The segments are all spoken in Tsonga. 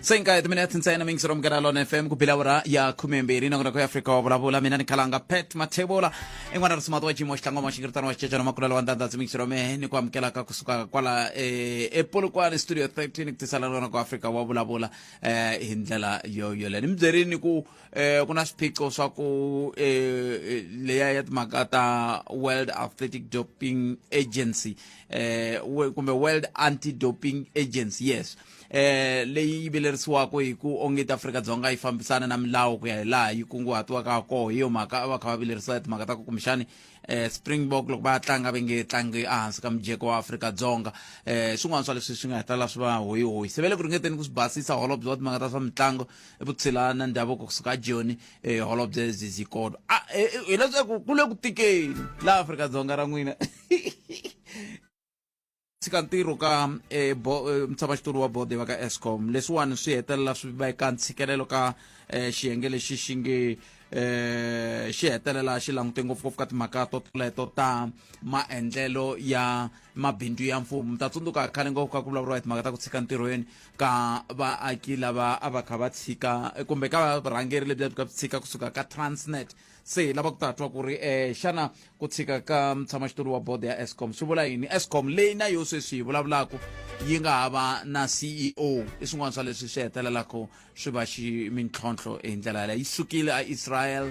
Senka timinete ntsena mingisero munghana lona FM ku bila awara ya 12 nongonoko ya Afrika wa vulavula. Mina ni khalanga Pat Mathebula i n'wana risimato wa Jimo Xihlangoma xingiritano wa xicecana makulelo wa ndandadzi mingisero me ni ku amukelaka kusuka kwala ePolokwane Studio 13 ku tisela nongonoko wa Afrika wa vulavula hi ndlela yo yoleyo. Ni mi byerini ku ku na swiphiqo swa ku leya ya timhaka ta World Athletic Doping Agency kumbe World Anti-Doping Agency, yes, leyi yi vilerisiwaka hi ku onge Afrika-Dzonga yi fambisana na milawu ku ya hi laha yi kunguhatiwaka koho. Hi yo mhaka a va kha va vilerisiwa timhaka ta ku kumbexani Springbok loko va ya tlanga va nge tlangi ehansi ka mujeko wa Afrika-Dzonga. Swin'wana swa leswi swi nga hetelela swi va hoyihoyi se va le ku ringeteni ku swi basisa. Holobye wa timhaka ta swa mitlangu, vutshila na ndhavuko kusuka Joni, holobye Zizi Kodwa, hileswaku ku le ku tikeni laha Afrika-Dzonga ra n'wina. Tshika ntirho ka mutshamaxitulu wa bodo va ka Eskom, leswiwani swi hetelela swi veka ntshikelelo ka xiyenge lexi xi nge xi hetelela xi langute ngopfungopfu ka timhaka to toleto ta maendlelo ya mabindzu ya mfumo. Mi ta tsundzuka khale ngopfu ka ku vulavuriwa hi timhaka ta ku tshika ntirhweni ka vaaki lava a va kha va tshika kumbe ka varhangeri lebyi a byi ka byi tshika kusuka ka Transnet. Se hi lava ku ta twa ku ri xana ku tshika ka mutshamaxitulu wa bodo ya Eskom swi vula yini? Eskom leyi na yo sweswi hi vulavulaka yi nga ha va na CEO i swin'wana swa leswi swi hetelelaka swi va xi mintlhontlho hi ndlela yaleyo. Yi sukile a Israel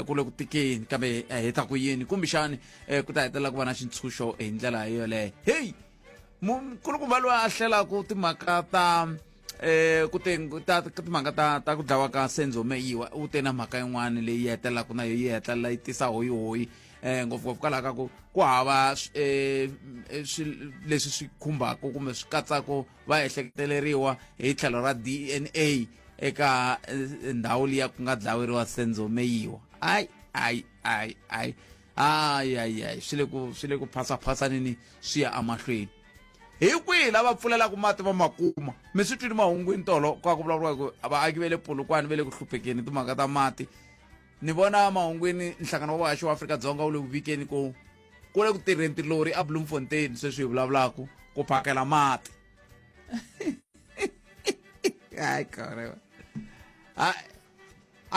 ku le ku tikeni, kambe hi ta ku yini kumbexani ku ta hetelela ku va na xintshunxo hi ndlela yoleyo. Heyi, mukulukumba loyi a hlelaka timhaka ta ku te ta timhaka ta ku dlawa ka Senzo Meyiwa u te na mhaka yin'wana leyi hetelelaka na yo yi hetelela yi tisa hoyihoyi ngopfungopfu kwalaho ka ku ku hava leswi swi khumbaka kumbe swi katsaka va ehleketeleriwa hi tlhelo ra DNA eka ndhawu liya ku nga dlaweriwa Senzo Meyiwa. Ai ai ai ai ai ai ai, swi le ku phasaphasaneni swi ya emahlweni. Hi kwihi lava pfulelaka mati va makuma? Mi swi twile mahungwini tolo kwa ku vulavuriwa ku vaaki va le Polokwane va le ku hluphekeni timhaka ta mati. Ni vona mahungwini nhlangano wa vahaxi wa Afrika-Dzonga wu le ku vikeni ku ku le ku tirheni tilori a Bloemfontein sweswi hi vulavulaka ku phakela mati. Hayi kore, a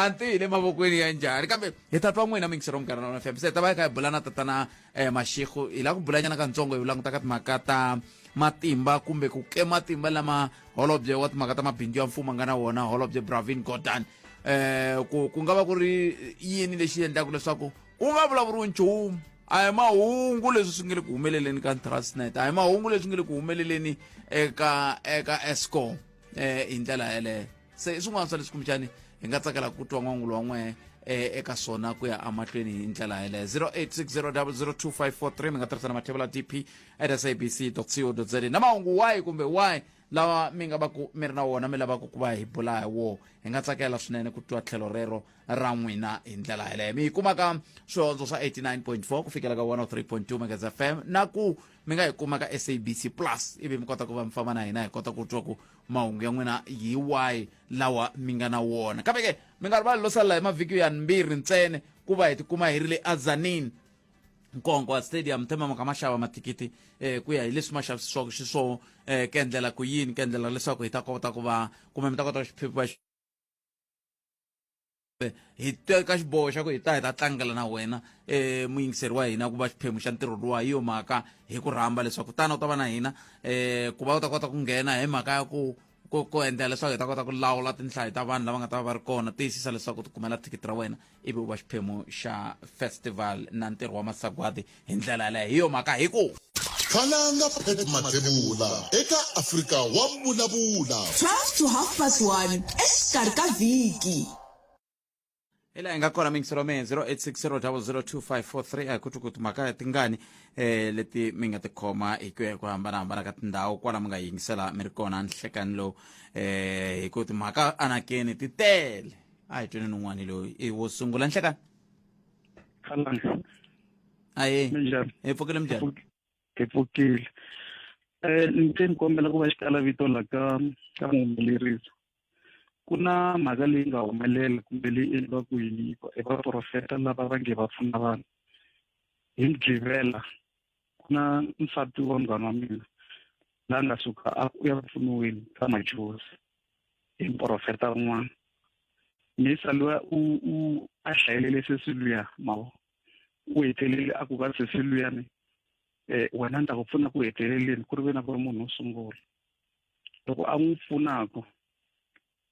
ni tivi hi le mavokweni ya njhani, kambe hi ta twa n'wina mingisero munghana lona FM. Se hi ta va hi kha hi bula na tatana Mashego. Hi lava ku bulanyana katsongo hi languta ka timhaka ta matimba kumbe ku ke matimba lama holobye wa timhaka ta mabindzu ya mfumo a nga na wona, holobye Pravin Gordhan, ku nga va ku ri yini lexi endlaka leswaku ku nga vulavuriwi nchumu? A hi mahungu leswi swi nge le ku humeleleni ka Transnet, a hi mahungu leswi nge le ku humeleleni eka Eskom hi ndlela yeleyo. Se i swin'wana swa leswi kumbexani hi nga tsakela ku twa n'wangulo wa n'we eka swona ku ya emahlweni hi ndlela yeleyo. 0860002543 mi nga tirhisa na mathebula dp@sabc.co.za na mahungu wahi kumbe wahi lawa mi nga va ku mi ri na wona mi lavaka ku va hi bula hi wona. Hi nga tsakela swinene ku twa tlhelo rero ra n'wina hi ndlela yeleyo. Mi yi kuma ka swihondzo swa 89.4 ku fikela ka 103.2 Megahertz FM, na ku mi nga yi kuma ka SABC Plus, ivi mi kota ku va mi famba na hina hi kota ku twa ku mahungu ya n'wina hi wahi lawa mi nga na wona. Kambe ke mi nga rivali lo salela hi mavhiki ya mbirhi ntsena ku va hi tikuma hi ri le Azanini Nkonkwa Stadium. Thema maka ma xava mathikithi ku ya hi leswi ma xavisisiwaka xiswona, ku endlela ku yini? Ku endlela leswaku hi ta kota ku va kumbe mi ta kota ku xiphepha hi teka xiboho xa ku hi ta hi ta tlangela na wena muyingiseri wa hina ku va xiphemu xa ntirho luwa. Hi yo mhaka hi ku rhamba leswaku tana u ta va na hina ku va u ta kota ku nghena hi mhaka ya ku endlela leswaku hi ta kota ku lawula tinhlayo ta vanhu lava nga ta va va ri kona. Tiyisisa leswaku u tikumela thikithi ra wena ivi u va xiphemu xa festival na ntirho wa masagwadi hi ndlela yaleyo. Hi yo mhaka hi ku Khalanga Pat Mathebula eka Afrika wa Vulavula. 12 to half past 1 exikarhi ka vhiki. Hi laha hi nga kona mingiselo mehe 0860002543. A hi ku twi ku timhaka ya tingani leti mi nga tikhoma hi ku ya hi ku hambanahambana ka tindhawu kwala mi nga yingisela mi ri kona nhlekani lowu hi ku timhaka anakeni ti tele. A hi tweni un'wana loyi i wo sungula. Nhlekani. Khalanga. Aye. Minjhani? Hi pfukile, minjhani? Hi pfukile. Ni te ni kombela ku va xikala vito la ka muhumelerisi. Ku na mhaka leyi nga humelela kumbe leyi endliwaka hi vaprofeta lava va nge va pfuna vanhu. Hi Mugqivela ku na nsati wa munghana wa mina la nga suka a ku ya pfuniweni ka majozi. Hi muprofeta un'wana. Misa luya u a hlayelele sesi luya mawo. U hetelele a ku ka sesi luya ni wena ni ta ku pfuna ku heteleleni ku ri ve na ku ri munhu wo sungula. Loko a n'wi pfunaka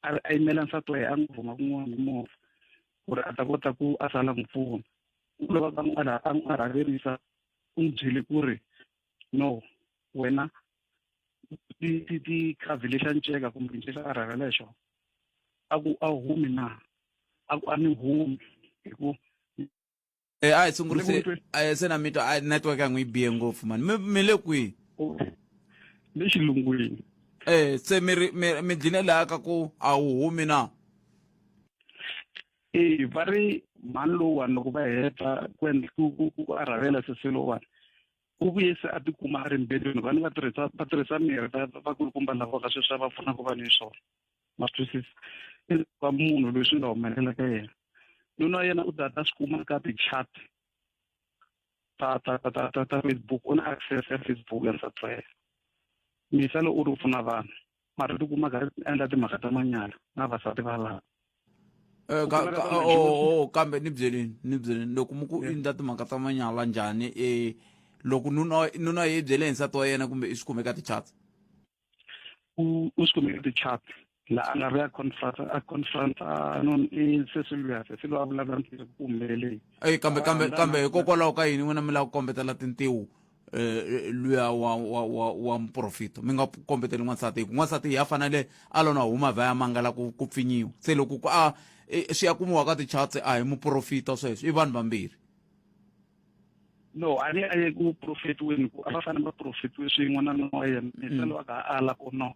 a yimela nsati wa yena a n'wi rhuma kun'wana hi movha ku ri a ta kota ku a sala n'wi pfuna. U lava a n'wi a n'wi arhaverisa u n'wi byele ku ri no wena ti ti ti khavi lexa nceka kumbe nceka a rhavela hi xona a ku a humi na a ku a ni humi hi ku. E a hi sungurise a se na mi twa a network ya n'wi yi bihe ngopfu mani mi le kwihi? Le xilungwini. E se mi ri mi dline laha ka ku a wu humi na? E va ri mhani lowuwani loko va heta ku endla ku arhavela sesi lowuwani u vuye se a tikuma a ri mbedweni vanhu va tirhisa va tirhisa mirhi va vakulukumba lava ka sweswi va pfunaka vanhu hi swona ma swi twisisa va munhu loyi swi nga humelela ka yena nuna wa yena u ta ta swi kuma ka ti-chat ta ta ta ta ta ta Facebook u na access ya Facebook ya nsati wa yena misa loko u ri u pfuna vanhu mara tikuma karhi endla timhaka ta manyala na vasati va lava. Eh, oh, oh, kambe ni byeleni ni byeleni loko mi ku endla timhaka ta manyala njhani e loko nuna nuna yi byele hi nsati wa yena kumbe i swi kume ka ti-chats? U swi kume ka ti-chat la a nga ri a confront a confront no i sesi luya sesi luya a vulavula ntiyiso ku humeleleni. Ey kambe kambe kambe hikokwalaho ka yini n'wina mi lava ku kombetela tintiho luya wa muprofita mi nga kombeteli n'wansati hi ku n'wansati ya fanele a lona huma vha ya mangala ku pfinyiwa se loko ku a swi ya kumiwa ka ti-chats a hi muprofita sweswo i vanhu vambirhi. No a ni a ye ku profetiweni ku a va fanele va profetiwe swin'we na nuna wa yena misa loyi a ka ala ku no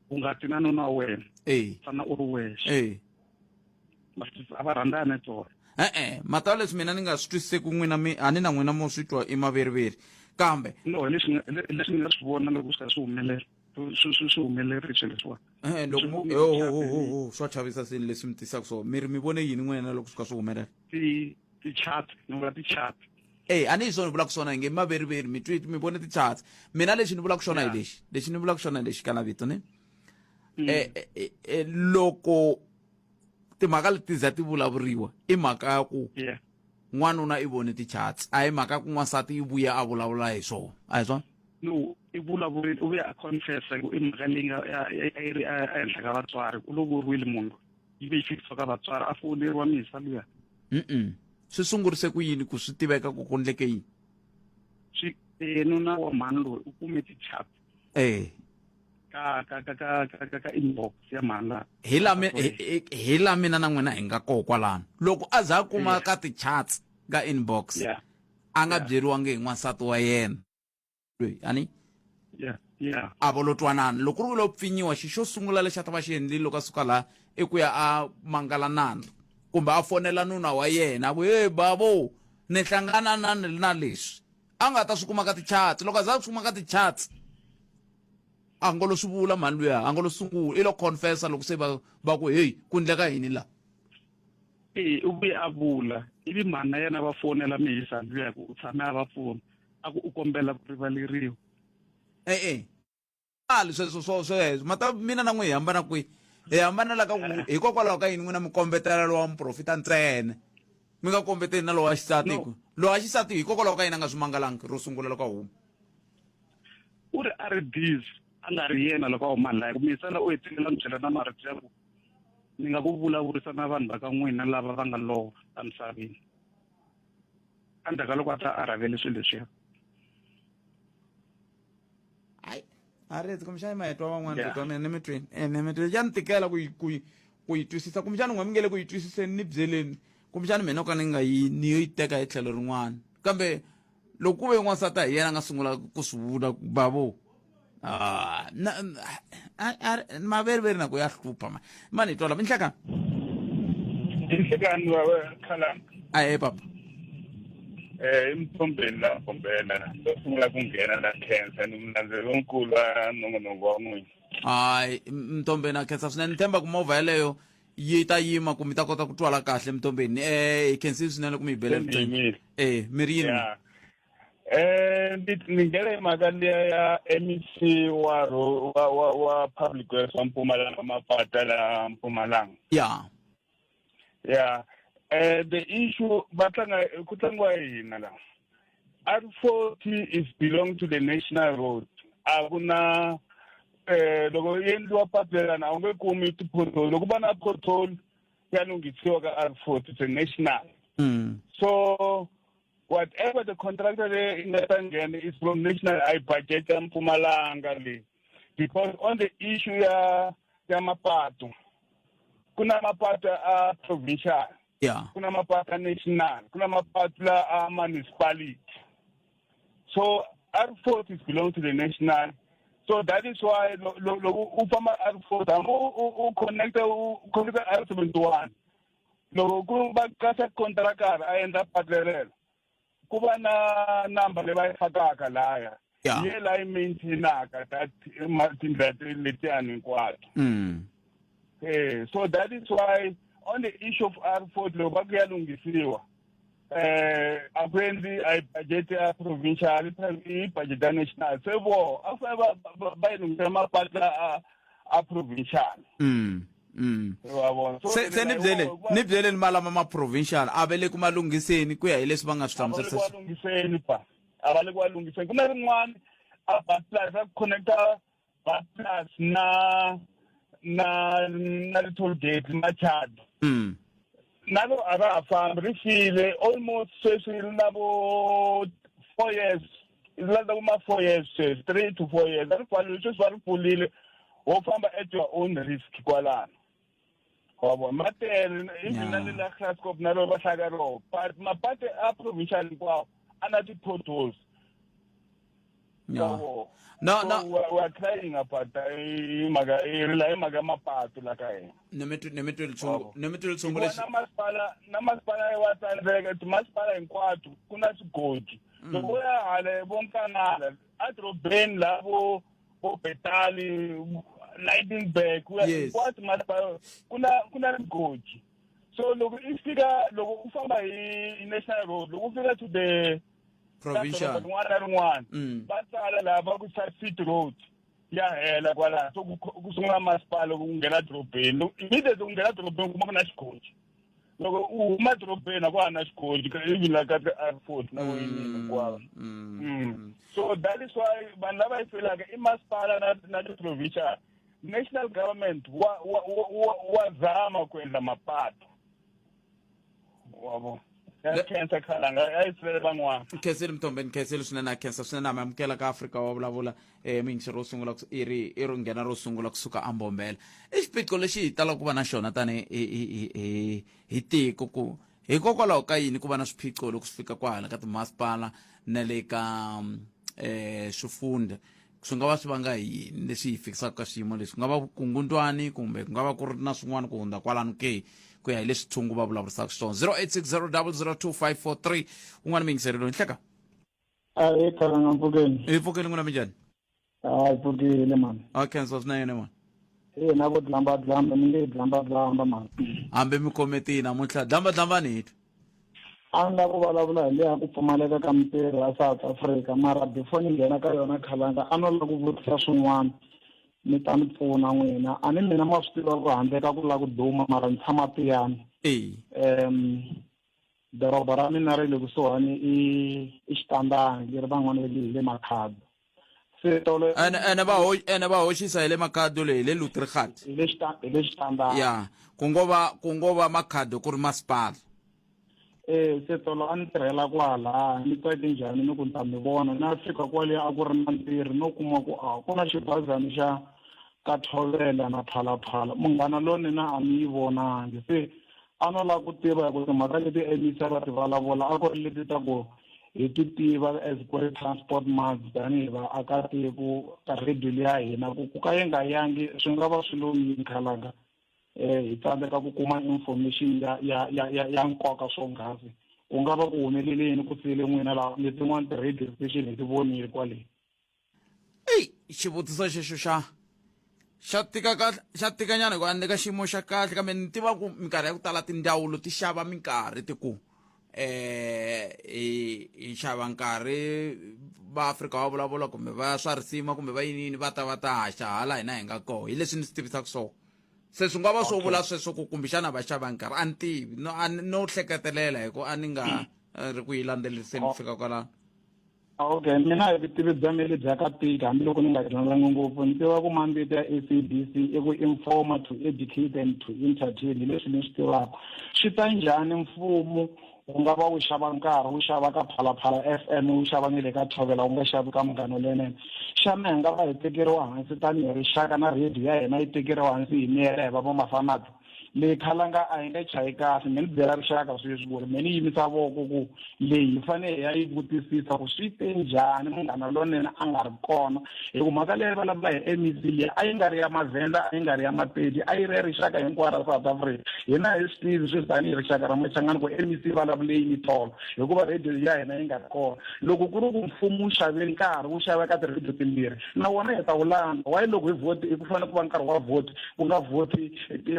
u nga ti na nuna wa wena fana u ri wexe a va rhandzani tsona. E-e mata leswi mina ni nga swi twisiseki n'wina mi a ni na n'wina mo swi twa i maveriveri kambe no leswi leswi ni nga swi vona loko swi kha swi humelela swi humelerile leswiwani. E loko mu ho swa chavisa seni leswi mi tisaka swona mi ri mi vone yini n'wina loko swi kha swi humelela? Ti ti-chat ni vula ti-chat. E a ni hi swona ni vulaka swona hi nge maveriveri mi twi mi vone ti-chats mina lexi ni vulaka xona hi lexi lexi ni vulaka xona hi lexi kana vito ni loko timhaka leti za ti vulavuriwa i mhaka ya ku n'wanuna i vone ti-chats a hi mhaka ya ku n'wansati yi vuya a vulavula hi swona a hi swona? No i vulavurile u vuya a confessa ku i mhaka leyi nga a yi ri ehenhla ka vatswari u lovoriwile munhu yi ve yi fikisiwa ka vatswari a fowuneriwa misa luya. Swi sungurise ku yini ku swi tiveka ku ku ndleke yini? Swi nuna wa mhani loyi u kume ti-chat ka ka ka ka ka ka ka inbox ya mhani la hi la hi la mina na n'wina hi nga koho kwalano loko a za a kuma ka ti-chats ka inbox a nga byeriwangi hi n'wansati wa yena loyi ani a vo lo twanana loko ri lo pfinyiwa xi xo sungula lexi a ta va xi endlile loko a suka laha i ku ya a mangala nandzu kumbe a fonela nuna wa yena a ku hey bavo ni hlangana na na leswi a nga ta swi kuma ka ti-chats loko a za a swi kuma ka ti-chats a ngo lo swi vula mhani luya a ngo lo sungula i lo confessa loko se va va ku heyi ku ndleka yini la. E u vuye a vula ivi mhani na yena va fonela mihisa luya ku u tshame a va pfuna a ku u kombela ku rivaleriwa. E-e ali sweswo swo sweswo mata mina na n'wi hi hambana kwihi hi hambana la ka ku hikokwalaho ka yini n'wina mi kombetela lowa muprofita ntsena mi nga kombeteli na lowa xisati ku lowa xisati hikokwalaho ka yini a nga swi mangalangi ro sungula loko a huma? U ri a ri busy a nga ri yena loko a huma laya ku misala u hetelela mi byela na marito ya ku ni nga ku vulavurisa na vanhu va ka n'wina lava va nga lova emisaveni endzhaku ka loko a ta a rhavele swilo leswiya. Hayi a ri kumbexani ma hi twa van'wana rito mina ni mi twini e ni mi twini ya ni tikela ku yi ku yi ku yi twisisa kumbexani n'we mi nge le ku yi twisiseni ni byeleni kumbexani mina ka ni nga yi ni yo yi teka hi tlhelo rin'wana kambe loko ku ve n'wansati a hi yena a nga sungula ku swi vula bavo ah na maveriveri na ku ya hlupha ma mani hi twala minhlekani. Inhlekani baba khala. Ahe papa. Eh imthombeni la Mbombela lo sungula ku nghena na khensa ni mulandzeri lonkulu wa nongonoko wa n'wina. Hayi Mthombeni a khensa swinene ni tshemba ku movha yeleyo yi ta yima ku mi ta kota ku twala kahle Mthombeni eh hi khensile swinene ku mi hi bele riqingho eh mi ri yini? Yeah. Ni nghena hi mhaka liya ya MEC wa wa wa wa Public Works wa Mpumalanga Mapata la Mpumalanga. Ya. Yeah. The issue va tlanga ku tlangiwa hina la. R40 is belong to the national road. A ku na loko yi endliwa papilana a wu nge kumi ti-pothole. Loko va na pothole ya lunghisiwa ka R40 it's a national. So whatever the contractor leyi nga ta nghena is from national i budget ya Mpumalanga leyi because on the issue ya ya mapatu ku na mapatu a provincial ku na mapatu a national ku na mapatu la a municipality so R40 is belong to the national so that is why loko u famba R40 hambi u connecta u connecta R71 loko ku va qasha contractor a endla patu lerelo ku va na number leyi va yi fakaka laya ye la yi maintainaka that tindlela letiyani hinkwato. So that is why on the issue of R40 loko va ku ya lunghisiwa a ku endli a yi budget ya provincial i budget ya national se vo a fanele va yi lunghisela mapatu a provincial. Wa vona. So Se se ni byele ni byeleni malama ma provincial a va le ku ma lunghiseni ku ya hi leswi va nga swi a va le hlamuserisa ku wa lunghiseni pa a va le ku wa lunghiseni ku na rin'wana a Butler ra ku connecta Butler na na na ti-toll gate Machado na lo a ra ha fambi ri file almost sweswi ri na vo 4 years ri landza ku ma 4 years sweswi 3 to 4 years a ri pfalile sweswi va ri pfulile wo famba at your own risk kwalano wa vona ma tele even na le la Graskop na loko va hlaya ka rona but mapatu a provincial hinkwawo a na ti-potholes. No, no. We are crying about that. Hi mhaka hi rila hi mhaka ya mapatu la ka hina. Ni mi twi ni mi twile tshungu ni mi twile tshungu lexi na masipala na masipala wa tsandzeka timasipala hinkwato ku na swigodi loko u ya hale vo Nkanala edorobeni la vo vo Betali Lydenburg ku ya hinkwato masipala ku na ku na migodi so loko i fika loko u famba hi national road loko u fika to the provincial rin'wana na rin'wana va tsala laha va ku city road ya hela kwalaho so ku sungula masipala ku nghena dorobeni loko immediately ku nghena dorobeni kuma ku na xigoji loko u huma dorobeni a ku ha na xigoji even la ka R40 na yini hinkwavo. So that is why vanhu lava yi felaka i masipala na na ti-provincial national government wa wa wa wa zama ku endla mapatu wa vo ya khensa khalanga a yi sivele van'wana. Khensile Mthombeni, khensile swinene, a khensa swinene a mi amukela ka Afrika wa vulavula muyingiseri wo sungula i ri i ri nghena ro sungula kusuka aMbombela. I xiphiqo lexi hi talaka ku va na xona tani hi hi hi hi tiko ku hikokwalaho ka yini ku va na swiphiqo loko swi fika kwahala ka timasipala na le ka swifundha swi nga va swi vanga hi yini leswi hi fikisaka ka swiyimo leswi ku nga va vukungundwani kumbe ku nga va ku ri na swin'wana ku hundza kwalano ke ku ya hi leswi tshungu va vulavurisaka swona 0860002543 un'wana muyingiseri loyi nhleka Ahee Khalanga mpfukeni. Hi pfukile n'wina minjhani? Hayi pfukile mani. A khensa swinene mani. Ee na vo dlamba dlamba mi nge dlamba dlamba mani. Hambi mi khometini namuntlha dlamba dlamba ni hi twa. A ni lava ku vulavula hi leya ku pfumaleka ka mintirho ya South Africa mara before ni nghena ka yona Khalanga a no lava ku vutisa swin'wana mi ta ni pfuna n'wina a ni mina ma swi tiva ku handle ka ku lava ku duma mara ni tshama Tiyani. Eya. Doroba ra mina ra le kusuhani i i Xitandani leri van'wana va nge hi le Makhado. Se tolo Ene ene va ho ene va hoxisa hi le Makhado le hi le Luttergat. Hi le hi le Xitandani. Ya, ku ngo va ku ngo va Makhado ku ri masipala. Eh se tolo a ni tirhela kwala ni tsake njhani ni ku ni ta mi vona na fika kwale a ku ri na ntirho no kuma ku a ku na xibazana xa ka Thovela na Phalaphala munghana lonene a ni yi vonangi se A no lava ku tiva hi ku timhaka leti MEC a va ti vulavula a ku ri leti ta ku hi ti tiva as ku ri transport months tanihi vaakatiko ka radio leya hina ku ku ka yi nga yangi swi nga va swi lo yini khalanga um hi tsandzeka ku kuma information ya ya ya ya ya nkoka swonghasi ku nga va ku humelele yini ku siyile n'wina laha letin'wana ti-radio station hi ti vonile kwale. Eyi xivutiso xexo xa xa tika kahle xa tikanyana hikuva ni le ka xiyimo xa kahle kambe ni tiva ku minkarhi ya ku tala tindzawulo ti xava minkarhi ti ku eh hi hi xava nkarhi va Afrika va vulavula kumbe va swa risima kumbe va yiniyini va ta va ta haxa hala hina hi nga koho hi leswi ni swi tivisaka swona se swi nga va swo vula sweswo ku kumbexana va xava nkarhi a ni tivi no a ni no hleketelela hi ku a ni nga ri ku yi landzeleriseni ku fika kwalano. Okay, mina hi vutivi bya mina lebyi ka tika hambiloko ni nga dyondzanga ngopfu ni tiva ku mandate ya SABC i ku informa to educate and to entertain hi leswi ni swi tivaka swi ta njhani mfumo wu nga va wu xava nkarhi wu xava ka phalaphala FM wu xava ni le ka Thobela wu nga xavi ka Munghana Lonene xana hi nga va hi tekeriwa hansi tanihi rixaka na radio ya hina yi tekeriwa hansi hi miyela hi va va mafanata leyi khalanga a yi nge chayi kahle me ni byela rixaka sweswi ku ri me ni yimisa voko ku leyi hi fanele hi ya yi vutisisa ku swi te njhani munghana lonene a nga ri kona hi ku mhaka leyi vulavula hi M_E_C leyi a yi nga ri ya mavhenda a yi nga ri ya mapedi a yi ri ya rixaka hinkwaro ra South Africa hina hi swi tivi sweswi tanihi rixaka ra Machangani ku M_E_C vulavule yini tolo hikuva radio ya hina yi nga ri kona loko ku ri ku mfumo wu xave nkarhi wu xava ka ti-radio timbirhi na wona hi ta wu landza why loko hi vote ku fanele ku va nkarhi wa vote ku nga vhoti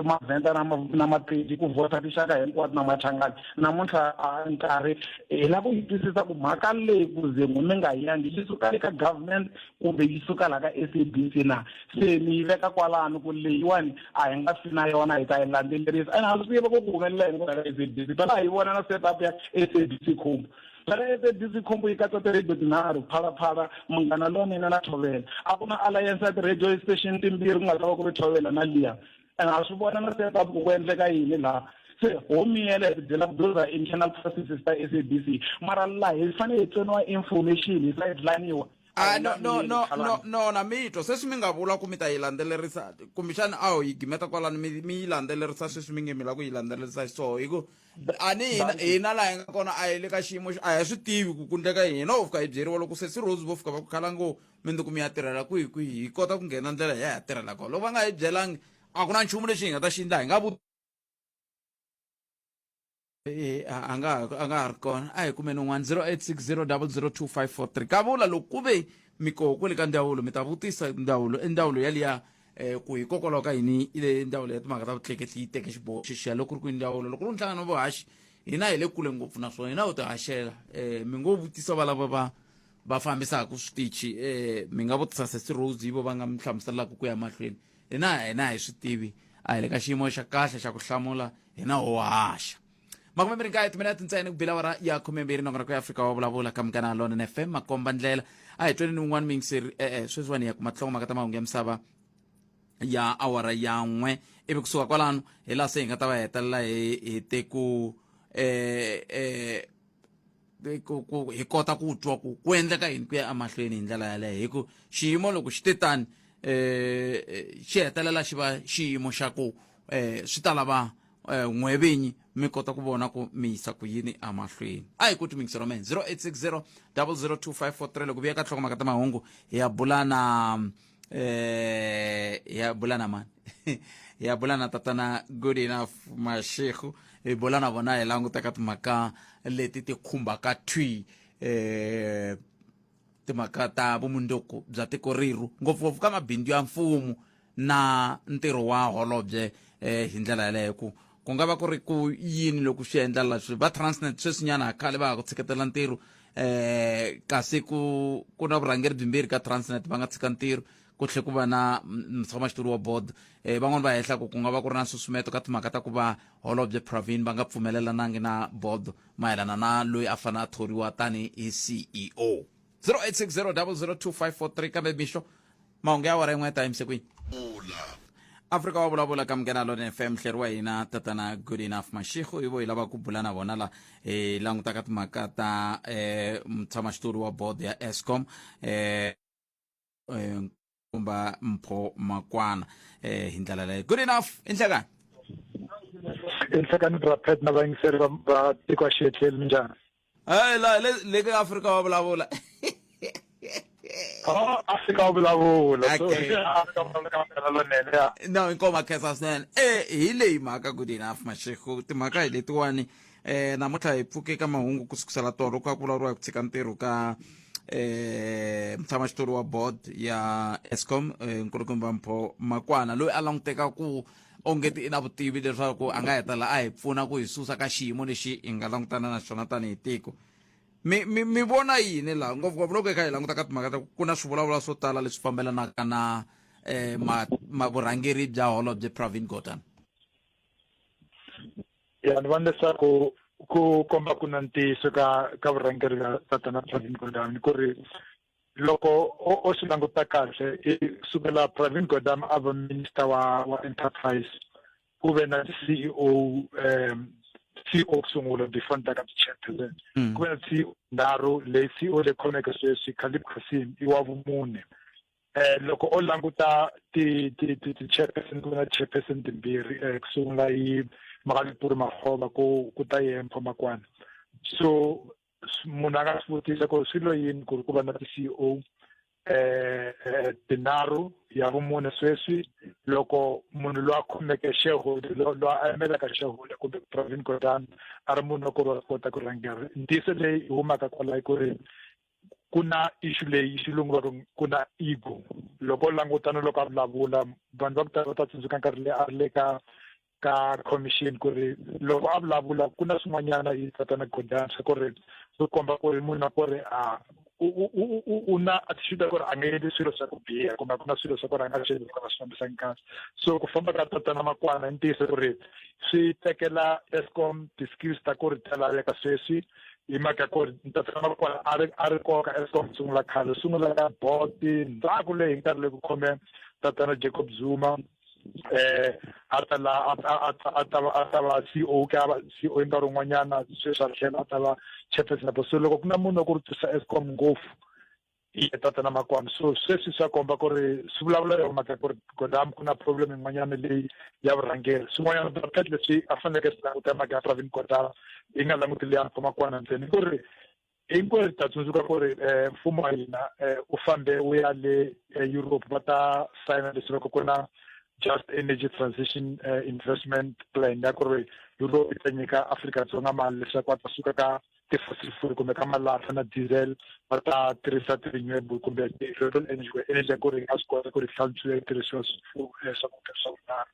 mavhenda na na mapedi ku vhota tinxaka hinkwato na machangani namuntlha nkarhi hi lava ku yi twisisa ku mhaka leyi ku ze n'wi mi nga yangi yi suka le ka government kumbe yi suka laha ka S_A_B_C na se ni yi veka kwalano ku leyiwani a hi nga fi na yona hi ta yi landzelerisa ene ha swi tiva ku ku humelela yini kwala ka S_A_B_C phela hi vona na set up ya S_A_B_C khumbu phela S_A_B_C khumbu yi katsa ti-radio tinharhu phalaphala munghana lonene na thobela a ku na alliance ya ti-radio station timbirhi ku nga ta va ku ri thobela na liya and ha swi vona na set up ku ku endleka yini laha se ho miyela hi tibyela ku those are internal processes ta S_A_B_C mara laha hi fanele hi tsoniwa information hi sidelaniwa Ah, no no no no no na mi twa sweswi mi nga vula ku mi ta yi landzelerisa kumbexana a ho yi gimeta kwalano mi mi yi landzelerisa sweswi mi nge mi lava ku yi landzelerisa xiswona hi ku a ni hina hina laha hi nga kona a hi le ka xiyimo a hi swi tivi ku ku ndleka yini hina ho fika hi byeriwa loko sesi Rose vo fika va ku khala ngo mundzuku mi ya tirhela kwihi kwihi hi kota ku nghena ndlela hi ya hi ya tirhela kona loko va nga hi byelangi a ku na nchumu lexi hi nga ta xi endla hi nga Eh, a nga a nga ha ri kona a hi kumeni un'wana 0860002543 kavula loko ku ve mi koho kwele ka ndzawulo mi ta vutisa ndzawulo i ndzawulo yaliya eh ku hikokwalaho ka yini ile ndzawulo ya timhaka ta vutleketli yi teke xiboho xexiya loko ku ri ku ndzawulo loko ku ri nhlangano wa vuhaxi hina hi le kule ngopfu naswona hina ho ti haxela eh mi ngo vutisa valava va va fambisaka switichi eh mi nga vutisa sesi Rose yivo va nga mi hlamuselaka ku ya mahlweni hina hina hi swi tivi a hi le ka xiyimo xa kahle xa ku hlamula hina ho haxa 29 timinete ntsena ku bila awara ya 12 nongonoko ya afrika wa vulavula ka munghana lonene fm makomba ndlela a hi tweni ni un'wana muyingiseri e-e sweswiwani hi ya kuma tinhlokomhaka ta mahungu ya misava ya awara ya n'we ivi kusuka kwalano hi laha se hi nga ta va hetelela hi hi te ku eh eh ku ku hi kota ku twa ku ku endleka yini ku ya emahlweni hi ndlela yaleyo hi ku xiyimo loko xi te tani eh xi hetelela xi va xiyimo xa ku eh swi ta lava eh, n'we vinyi mi kota ku vona ku mi yisa ku yini emahlweni a hi ku timingisi romen 0860 002543 loko vuya ka nhlokomhaka ta mahungu hi ya bula na eh hi ya bula na mani hi ya bula na tatana good enough mashego hi bula na vona hi languta ka timhaka leti ti khumbaka thwi eh timhaka ta vumundzuku bya tiko rerhu ngopfungopfu ka mabindzu ya mfumo na ntirho wa holobye eh hi ndlela yaleyo ku ku nga va ku ri ku yini loko swi endla leswi va transnet sweswinyana khale va ha ku tshiketela ntirho eh kasi ku ku na vurhangeri byimbirhi ka transnet va nga tshika ntirho ku tlhe ku va na mutshamaxitulu wa board eh van'wani va hehla ku ku nga va ku ri na nsusumeto ka timhaka ta ku va holobye Pravin va nga pfumelelanangi na board mayelana na loyi a fanele a thoriwa tanihi CEO 0860002543 kambe mixo mahungu ya awara yin'we ya ta yimise kwini afrika wa vulavula ka munghana lona fm hleri wa hina tatana good enough mashego hi vo hi lava ku bula na vona la hi langutaka timhaka ta um mutshamaxitulu wa board ya escom um kumba mpho makwana eh hi ndlela leyo good enough i nhlekani i nhlekani rapet na vayingiseri va tiko ya xiyetleli minjhani hey la le le ka Afrika wa vulavula Oh, Afrika wa vulavula so Afrika wa vulavula ka lonene ya no inkomo khensa swinene eh hi leyi mhaka good enough mashego timhaka hi letiwani eh namuntlha hi pfuke ka mahungu ku sukusela tolo ka ku vulavuriwa hi ku tshika ntirho ka eh mutshamaxitulu wa board ya Eskom eh, nkulukumba Mpho Makwana loyi a languteka ku Ongeti i na vutivi leswaku a nga hetelela a hi pfuna ku hi susa ka xiyimo lexi hi nga langutana na xona tanihi tiko. Mi mi mi vona yini laha ngopfungopfu loko hi kha hi languta ka timhaka ta ku na swivulavula swo tala leswi fambelanaka na ma, ma vurhangeri bya holobye Pravin Gordhan? Ya, ni vona leswaku ku komba ku na ntiyiso ka ka vurhangeri bya tatana Pravin Gordhan, ku ri loko o swi languta kahle, i sukela Pravin Gordhan a va minister wa enterprise, ku ve na ti-CEO, CEO ku sungula before ni ta ka ti-chairperson. Ku ve na CEO nharhu, leyi CEO leyi khomeke sweswi, Calib Cassim, i wa vumune. Loko o languta ti ti ti ti chairperson, ku ve na chairperson timbirhi, ku sungula yi Makalipuri Makgoba, ku ta ye Mpho Makwana. So munhu a nga swi vutisa ku swi lo yini ku ri ku va na ti-CEO tinharhu, ya vumune sweswi, loko munhu loyi a khomeke shareholder, loyi a yimelaka shareholder kumbe Pravin Gordhan, a ri munhu wa ku ri wa kota ku rhangela. Ntiyiso leyi humaka kwalaho ku ri ku na issue leyi xilungu va ku na ego. Loko u languta na loko a vulavula, vanhu va ku tala va ta tsundzuka nkarhi leyi a ri le ka commission, ku ri loko a vulavula ku na swin'wanyana hi tatana Gordhan swa ku ri swi komba ku ri munhu wa ku ri a u na attitude ya ku ri a nga endli swilo swa ku biha, kumbe ku na swilo swa ku ri a nga swi endli ku swi fambisangi kahle. So ku famba ka tatana Makwana, i ntiyiso ku ri swi tekela Eskom ti-skills ta ku ri ta laveka sweswi, hi mhaka ku ri tatana Makwana a ri koka Eskom sungula khale, sungula ka board ndzhaku leyi hi nkarhi leyi ku khome tatana Jacob Zuma, a ta la a ta va CEO, ka va CEO hi nkarhi wun'wanyana, sweswi a tlhela a ta va chairperson. So loko ku na munhu wa ku ri twisa Eskom ngopfu, i tatana Makwana. So sweswi swa komba ku ri swi vulavula yona mhaka ku ri Gordhan ku na problem yin'wanyana leyi ya vurhangeri. Swin'wanyana kahle leswi a faneleke swi languta mhaka ya Pravin Gordhan, yi nga languti leya Mpho Makwana ntsena, ku ri hinkwerhu ta tsundzuka ku ri mfumo wa hina u fambe wu ya le Europe, va ta sayina leswi va ku na Just Energy Transition Investment Plan, ya ku ri Europe yi ta nyika Afrika-Dzonga mali leswaku va ta suka ka ti-fossil fuel kumbe ka malahla na diesel, va ta tirhisa ti-renewable kumbe ti-renewable energy, energy ya ku ri nga swi kota ku ri hlantswiwa, yi tirhisiwa swakudya swa vunharhu.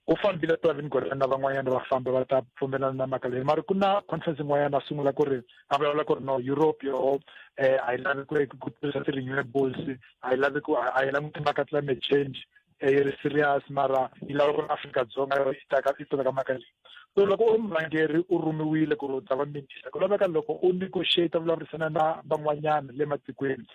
Ku fambile Pravin Gordhan na van'wanyana, va famba va ta pfumelana na mhaka leyi, mara ku na conference yin'wanyana a sungula ku ri a vulavula ku ri no, Europe yoho a yi lavi ku tirhisa ti-renewables, a yi lavi ku a yi languti mhaka climate change yi ri serious, mara yi lava ku ri Afrika-Dzonga yi ta yi teka mhaka leyi. So loko u ri murhangeri, u rhumiwile ku ri u ta va minister, ku laveka loko u negotiate, vulavurisana na van'wanyana le matikweni,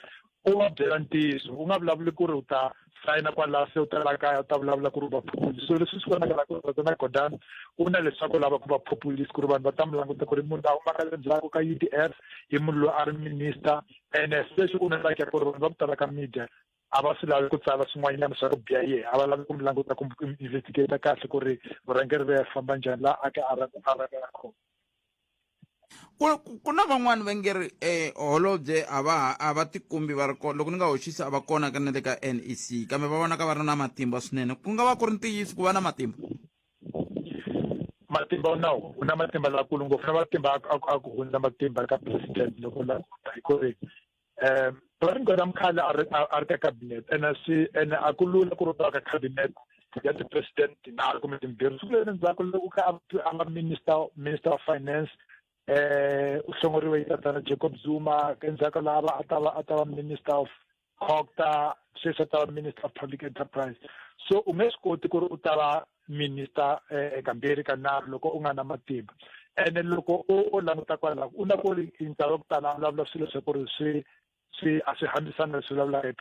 u va byela ntiyiso, u nga vulavuli ku ri u ta sayina kwalaho, se u ta la kaya u ta vulavula ku ri u va populist. So leswi swi vonakala ku ri na Gordhan u na leswaku lava ku va populist, ku ri vanhu va ta mi languta ku ri munhu a humaka le ndzhaku ka UDF, i munhu loyi a ri minister, ene sweswi u na like ku ri vanhu va ku tala ka media a va swi lavi ku tsala swin'wanyana swa ku biha yehe, a va lavi ku mi languta kumbe ku investigate kahle ku ri vurhangeri va ya famba njhani laha a ka a rhangela kona. Ku na van'wani va nge ri holobye a va tikumbi va ri kona, loko ni nga hoxisi a va kona ka na le ka NEC, kambe va vonaka va ri na matimba swinene. Ku nga va ku ri ntiyiso ku va na matimba? Matimba u nawu, u na matimba lakulu ngopfu, na matimba a ku hundza matimba ka president. Loko languta hi ku ri Pravin Gordhan khale a ri ka cabinet, ene swi ene a ku lula ku ri u ta ka cabinet ya ti-president tinharhu kumbe timbirhi. Siku leri ndzhaku loko kha a va minister of finance, u hlongoriwe hi tatana Jacob Zuma. Endzhaku laha a ta va minister of COGTA, sweswi a ta va minister of public enterprise. So u nge swi koti ku ri u ta va minister kambirhi kanharhu loko u nga na matimba. Ene loko u languta kwalaho, u na ku ri hi nkarhi wa ku tala a vulavula swilo swa ku ri swi a swi hambisani na leswi vulavulaka hi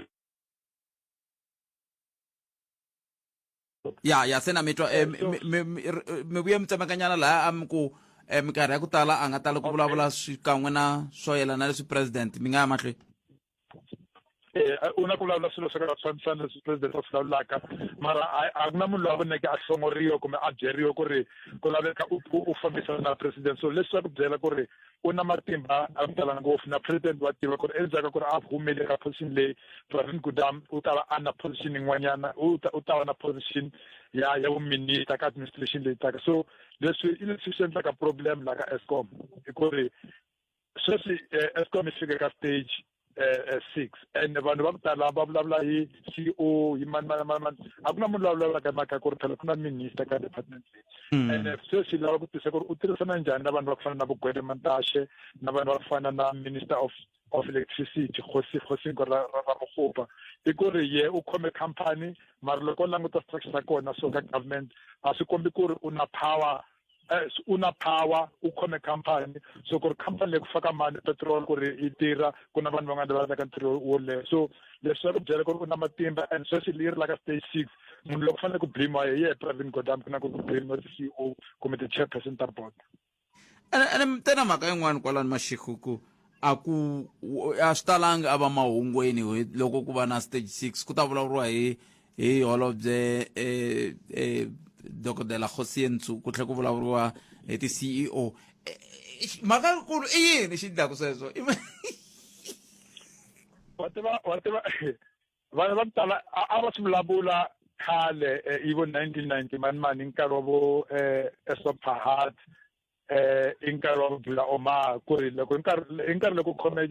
Ya, se na mi twa. Mi vuye mi tsemekanyana laha a mi ku minkarhi ya ku tala a nga tali ku vulavula swikan'we na swo yelana na leswi president. Mi nga ya mahlweni. U na ku vulavula swilo swo ka swi fambisana leswi president a swi vulavulaka, mara a ku na munhu loyi a voneke a hlongoriwa kumbe a byeriwa ku ri ku laveka u fambisana na president. So leswi swa ku byela ku ri u na matimba a ku tala ngopfu, na president wa tiva ku ri endzhaku ka ku ri a humele ka position leyi, Pravin Gordhan u ta va a na position yin'wanyana, u ta va na position ya vuminister ka administration leyi taka. So leswi i leswi swi endlaka problem la ka Eskom, i ku ri sweswi Eskom yi fike ka stage. 6. And vanhu va ku tala va vulavula hi CEO, hi mani mani mani mani, a ku na munhu loyi a vulavulaka hi mhaka ya ku ri phela ku na minister ka department leyi. And sweswi lava ku tisa ku ri u tirhisana njhani na vanhu va ku fana na Vugwede Mantashe, na vanhu va ku fana na minister of electricity, Kgosi Ramokgopa. I ku ri ye u khome company, mara loko u languta structure xa kona so ka government, a swi kombi ku ri u na power. U na power, u khome company, so ku ri company leyi ku faka mali, petrol ku ri yi tirha, ku na vanhu van'wana lava endlaka ntirho wo leha. So leswi swa ku byela ku ri u na matimba. And sweswi yi ri la ka stage 6, munhu loko fanele ku blame hi yehe Pravin Gordhan, ku na ku blame ti-CEO kumbe ti-chairperson ta board. Ene tena mhaka yin'wana kwalani, Mashiko, ku a ku a swi talangi a va mahungweni loko ku va na stage 6, ku ta vulavuriwa hi holobye dokodela Kgosientsho, ku tlhela ku vulavuriwa hi ti-CEO. Mhaka yikulu i yini xi endlaku sweswo? Wa tiva, vanhu va ku tala a va swi vulavula khale, hi vo 1990 mani mani, hi nkarhi wa vo Essop Pahad, i nkarhi wa Dullah Omar, ku ri loko hi nkarhi loko khome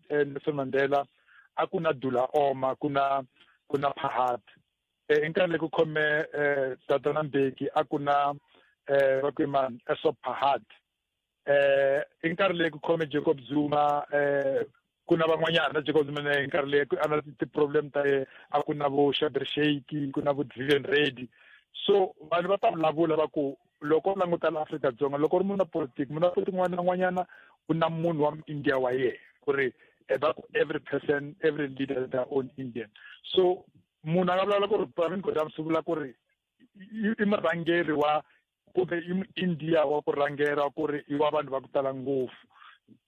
Nelson Mandela, a ku na Dullah Omar, ku na Pahad. I nkarhi loko khome Tatana Mbeki, a ku na va ku i mani, Essop Pahad. I nkarhi leyi ku khome Jacob Zuma, ku na van'wanyana na Jacob Zuma. Hi nkarhi leyi a na ti-problem ta ye, a ku na vo Shabir Shaik, ku na vo Vivian Reddy. So vanhu va ta vulavula va ku loko u languta la Afrika-Dzonga, loko u ri munhu wa politiki, munhu wa politiki un'wana na un'wanyana u na munhu wa India wa yena, ku ri va ku every person, every leader is their own Indian. So munhu a nga vulavula ku ri Pravin Gordhan swi vula ku ri i murhangeri wa kumbe i India wa ku rhangela, ku ri i wa vanhu va ku tala ngopfu.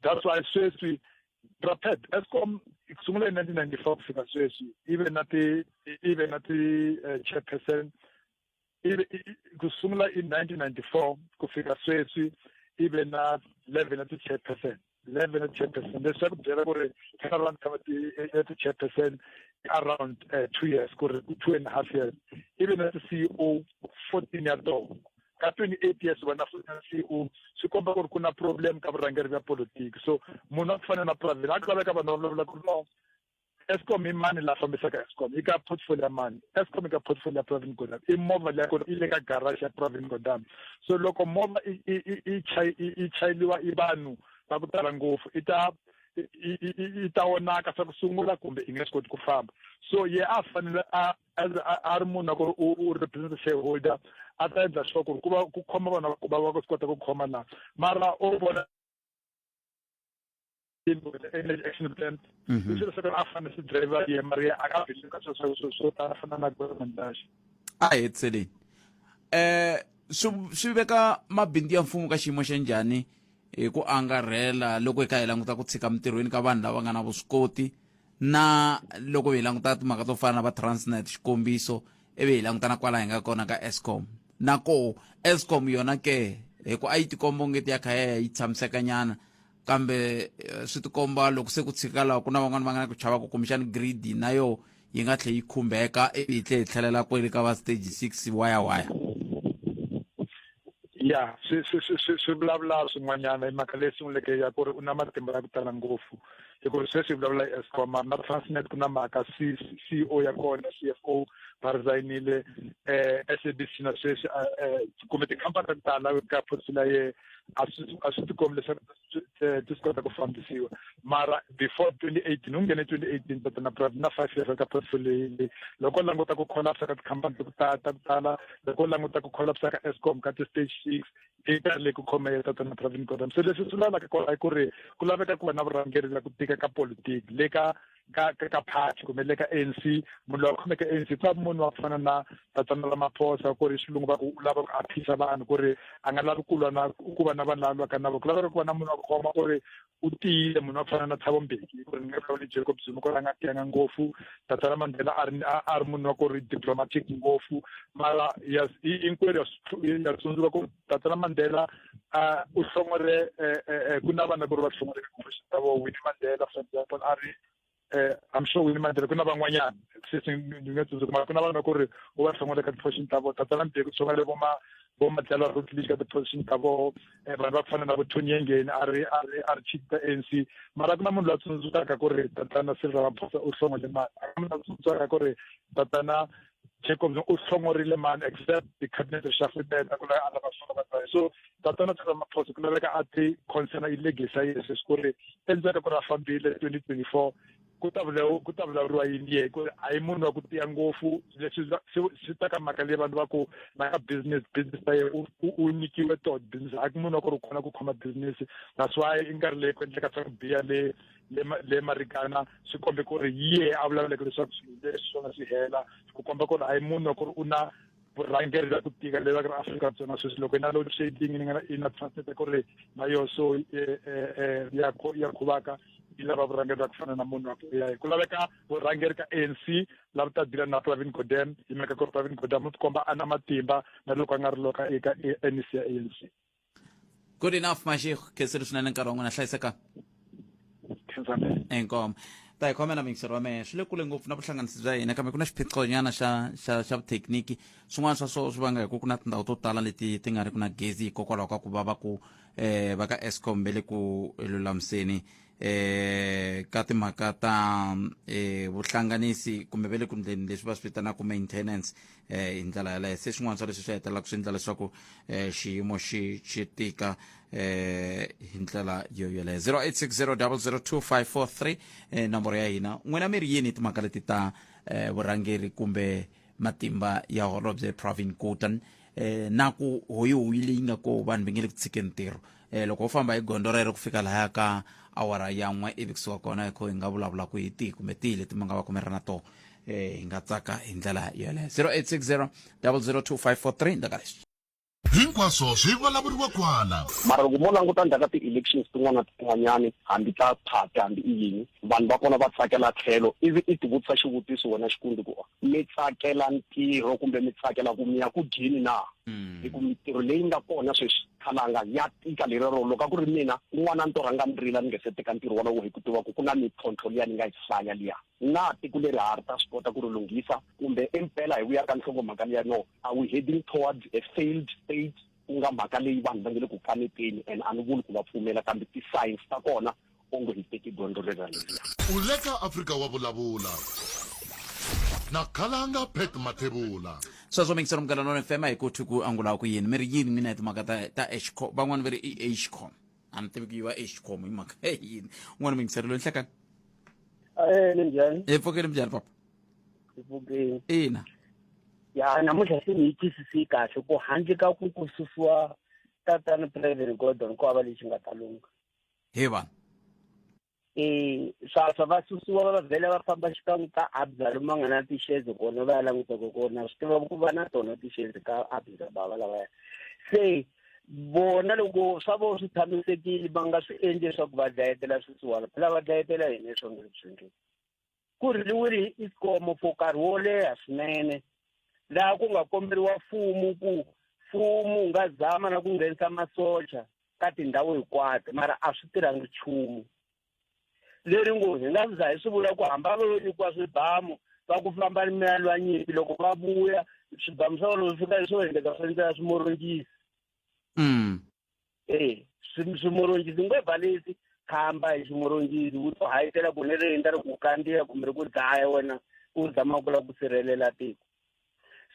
That's why sweswi rapid Eskom ku sungula hi 1994 ku fika sweswi i ve na ti chairperson. Ku sungula hi 1994 ku fika sweswi i ve na 11 na ti-chairperson, 11 na ti-chairperson. Leswi swa ku byela ku ri turnaround ka ya ti-chairperson around 2 years, ku ri 2.5 years. I ve na ti-CEO 14 ya tona ka 28 years. Va na 14 CEO, swi komba ku ri ku na problem ka vurhangeri bya politiki. So munhu a ku fana na Pravin, a ku laveka vanhu va vulavula ku ri no, Eskom i mani la fambisaka Eskom? I ka portfolio ya mani Eskom? I ka portfolio ya Pravin Gordhan. I movha leya kona i le ka garage ya Pravin Gordhan. So loko movha i chayeliwa i vanhu va ku tala ngopfu, i ta onaka swa ku sungula, kumbe i nge swi koti ku famba. So ye a fanele a as a ri munhu ku ri u represent shareholder, a ta endla sure ku ri ku va ku khoma vanhu va ku swi kota ku khoma na mara u vona energy action plan i swilo swa ku a fanele swi driver ye, mara ye a nga believe ka swilo swo tala fana na government dash. A hetiseleni, swi veka mabindzu ya mfumo ka xiyimo xa njhani hi ku angarhela, loko hi kha hi languta ku tshika mintirhweni ka vanhu lava nga na vuswikoti, na loko hi languta timhaka to fana na va Transnet, xikombiso, ivi hi languta na kwala hi nga kona ka Eskom? Na koho Eskom yona ke, hi ku a yi tikomba ongeti ya kha ya yi tshamiseka nyana, kambe swi tikomba loko se ku tshika laha, ku na van'wani va nga na ku chava ku kumbexani grid na yo yi nga tlhe yi khumbeka, ivi hi tlhe hi tlhelela kwele ka va stage 6 waya waya. Ya, swi vulavula swin'wanyana hi mhaka leyi sunguleke ya ku ri u na matimba ya ku tala ngopfu, hi ku ri sweswi hi vulavula hi Eskom, mara na Transnet ku na mhaka, CEO ya kona, CFO va resignile. SABC na sweswi kumbe tikhampani ta ku tala ka portfolio ye a swi tikombi leswaku ti swi kota ku fambisiwa. Mara before 2018, u nghene 2018, tatana Pravin na 5 years ka portfolio leyi. Loko u languta ku collapse ka tikhampani ta ku tala ta ku tala, loko u languta ku collapse ka Eskom ka ti-stage 6, i nkarhi leyi ku khome tatana Pravin Gordhan. So leswi swi lavaka kona i ku ri ku laveka ku va na vurhangeri bya ku tika ka politiki le ka party kumbe le ka ANC. Munhu loyi a khomeke ANC ku nga munhu wa ku fana na tatana Ramaphosa, ku ri xilungu va ku u lava ku aphisa vanhu, ku ri a nga lavi ku lwa na ku va na vanhu lava lwaka na vona. Ku laveka ku va na munhu wa ku khoma ku ri u tiyile, munhu wa ku fana na Thabo Mbeki, ku ri ni nga vulavuli Jacob Zuma, ku ri a nga tiyanga ngopfu. Tatana Mandela a ri munhu wa ku ri diplomatic ngopfu, mara yes, hinkwerhu ya tsundzuka ku tatana Mandela u hlongore ku na vana ku ri va hlongore ta vo Winnie Mandela, for example, a ri I'm sure Winnie Mandela, ku na van'wanyana sweswi ni nga tsundzuki, mara ku na vanhu va ku ri u va hlongole ka ti-portion ta vona. Tatana Mbeki u hlongole vo ma Vo Madlala Rutledge ka ti-position ta voho, vanhu va ku fana na vo Tony Yengeni a ri a ri a ri chief ta ANC. Mara ku na munhu loyi a tsundzukaka ku ri tatana Cyril Ramaphosa u hlongole mani, a ku na munhu a tsundzukaka ku ri tatana Jacob Zuma u hlongorile mani, except the cabinet reshuffle ta ku la a lava famba vanhu. So tatana Cyril Ramaphosa ku laveka a ti concern i legacy ya yena sweswi, ku ri endzhaku ka ku ri a fambile 2024, ku ta vulavuriwa yini ye, ku ri a hi munhu wa ku tiya ngopfu. Leswi swi ta ka mhaka leyi vanhu va ku na ka business ta yena u nyikiwe to business, a ku munhu wa ku ri u kona ku khoma business. That's why i nkarhi leyi ku endleka swa ku biha le Marikana, swi kombe ku ri ye a vulavuleke leswaku swilo leswi swona swi hela, ku komba ku ri a hi munhu wa ku ri u na vurhangeri bya ku tika leyi va ku ri Afrika-Dzonga sweswi. Loko yi na load shedding ni nga i na Transnet ku ri na yo, so ya khuvaka yi lava vurhangeri bya ku fana na munhu wa ku ya ku laveka vurhangeri ka ANC lava ta deala na Pravin Gordhan, hi mhaka ku ri Pravin Gordhan u tikomba a na matimba na loko a nga ri loka eka NEC ya ANC. Good enough, Mashego. Khensile swinene nkarhi wa n'wina, hlayiseka. Inkomo ta hi khomela miyingiseri wa mehe, swi le kule ngopfu na vuhlanganisi bya hina, kambe ku na xiphiqonyana xa vuthekiniki. Swin'wana swa swona swi vanga hi ku na tindhawu to tala leti ti nga ri ku na gezi hikokwalaho ka ku va va ku va ka Eskom ve le ku lulamiseni ka timhaka ta vuhlanganisi, kumbe ve le ku ndleni leswi va swi vitanaka maintenance hi ndlela yaleyo. Se swin'wana swa leswi swi hetelelaka swi endla leswaku xiyimo xi tika hi ndlela yo yoleyo. 0860002543 nomboro ya hina. N'wina mi ri yini timhaka leti ta vurhangeri kumbe matimba ya holobye Pravin Gordhan, na ku hoyihoyi leyi nga ko vanhu va nge le ku tshikeni ntirho? Loko ho famba hi gondzo rero ku fika lahaya ka awara ya n'we, ivi kusuka kona hi kho hi nga vulavula ku hi tihi kumbe tihi leti mi nga va kumela na toho, hi nga tsaka hi ndlela yoleyo. 0860 002543 ndaka leswi. Hinkwaswo swi vulavuriwa kwala. Mara loko mo languta ndzhaku ka ti-elections tin'wana na tin'wanyani, hambi ta party hambi i yini, vanhu va kona va tsakela tlhelo, ivi i tivutisa xivutiso wena Xikundi ku mi tsakela ntirho kumbe mi tsakela ku mi ya ku dyeni na? Hi ku mintirho leyi nga kona sweswi, khalanga, ya tika lerero loko a ku ri mina kun'wana a ni to rhanga ni rila ni nge se teka ntirho wolowo, hi ku tiva ku ku na mintlhontlho liya ni nga yi hlaya liya. Na tiko leri ha ri ta swi kota ku ri lunghisa, kumbe impela hi vuya ka nhlokomhaka liya no are we heading towards a failed state, ku nga mhaka leyi vanhu va nge le ku kaneteni, and a ni vuli ku va pfumela, kambe ti-signs ta kona onge hi teki gondzo leriya leriya. U le ka Afrika wa Vulavula na Khalanga Pat Mathebula. Sweswo mingisero Munghana Lonene FM, a hi ku thwi ku angula ku yini. Mi ri yini n'wina hi timhaka ta Eskom? Van'wani va ri i Eskom, a ni tivi ku yi va Eskom hi mhaka ya yini. Un'wana mingisero loyi, nhlekani. Ninjhani? Hi pfukile, minjhani papa? Hi pfukile. Ina. Ya, namuntlha se ni yi twisisi kahle ku handle ka ku susiwa tatana Pravin Gordhan ku hava lexi nga ta lungha. He vanhu. Swa va susiwa va vhela va famba xikan'we ka Absa lomu va nga na ti-shares kona, va ya langutaka kona, swi tiva ku va na tona ti-shares ka Absa bava lavaya. Se vona loko swa vona swi tshamisekile, va nga swi endli leswaku va dlayetela swisiwana, phela va dlayetela hina leswi nga le ku swi endleni. Ku riliwile hi Eskom for nkarhi wo leha swinene, laha ku nga komberiwa mfumo ku mfumo wu nga zama na ku nghenisa masocha ka tindhawu hinkwato, mara a swi tirhangi nchumu. Leri ngo hi nga za hi swi vula ku hamba va lo nyikiwa swibamu va ku famba mi ya lwa nyimpi, loko va vuya swibamu swa vona swi fika swo endleka swi endlela swimorongisi. Swimorongisi ngo balesi khamba hi ximorongisi wu to hayitela ku ni ri endla ri ku kandziya kumbe ri ku dlaya wena u zama ku lava ku sirhelela tiko.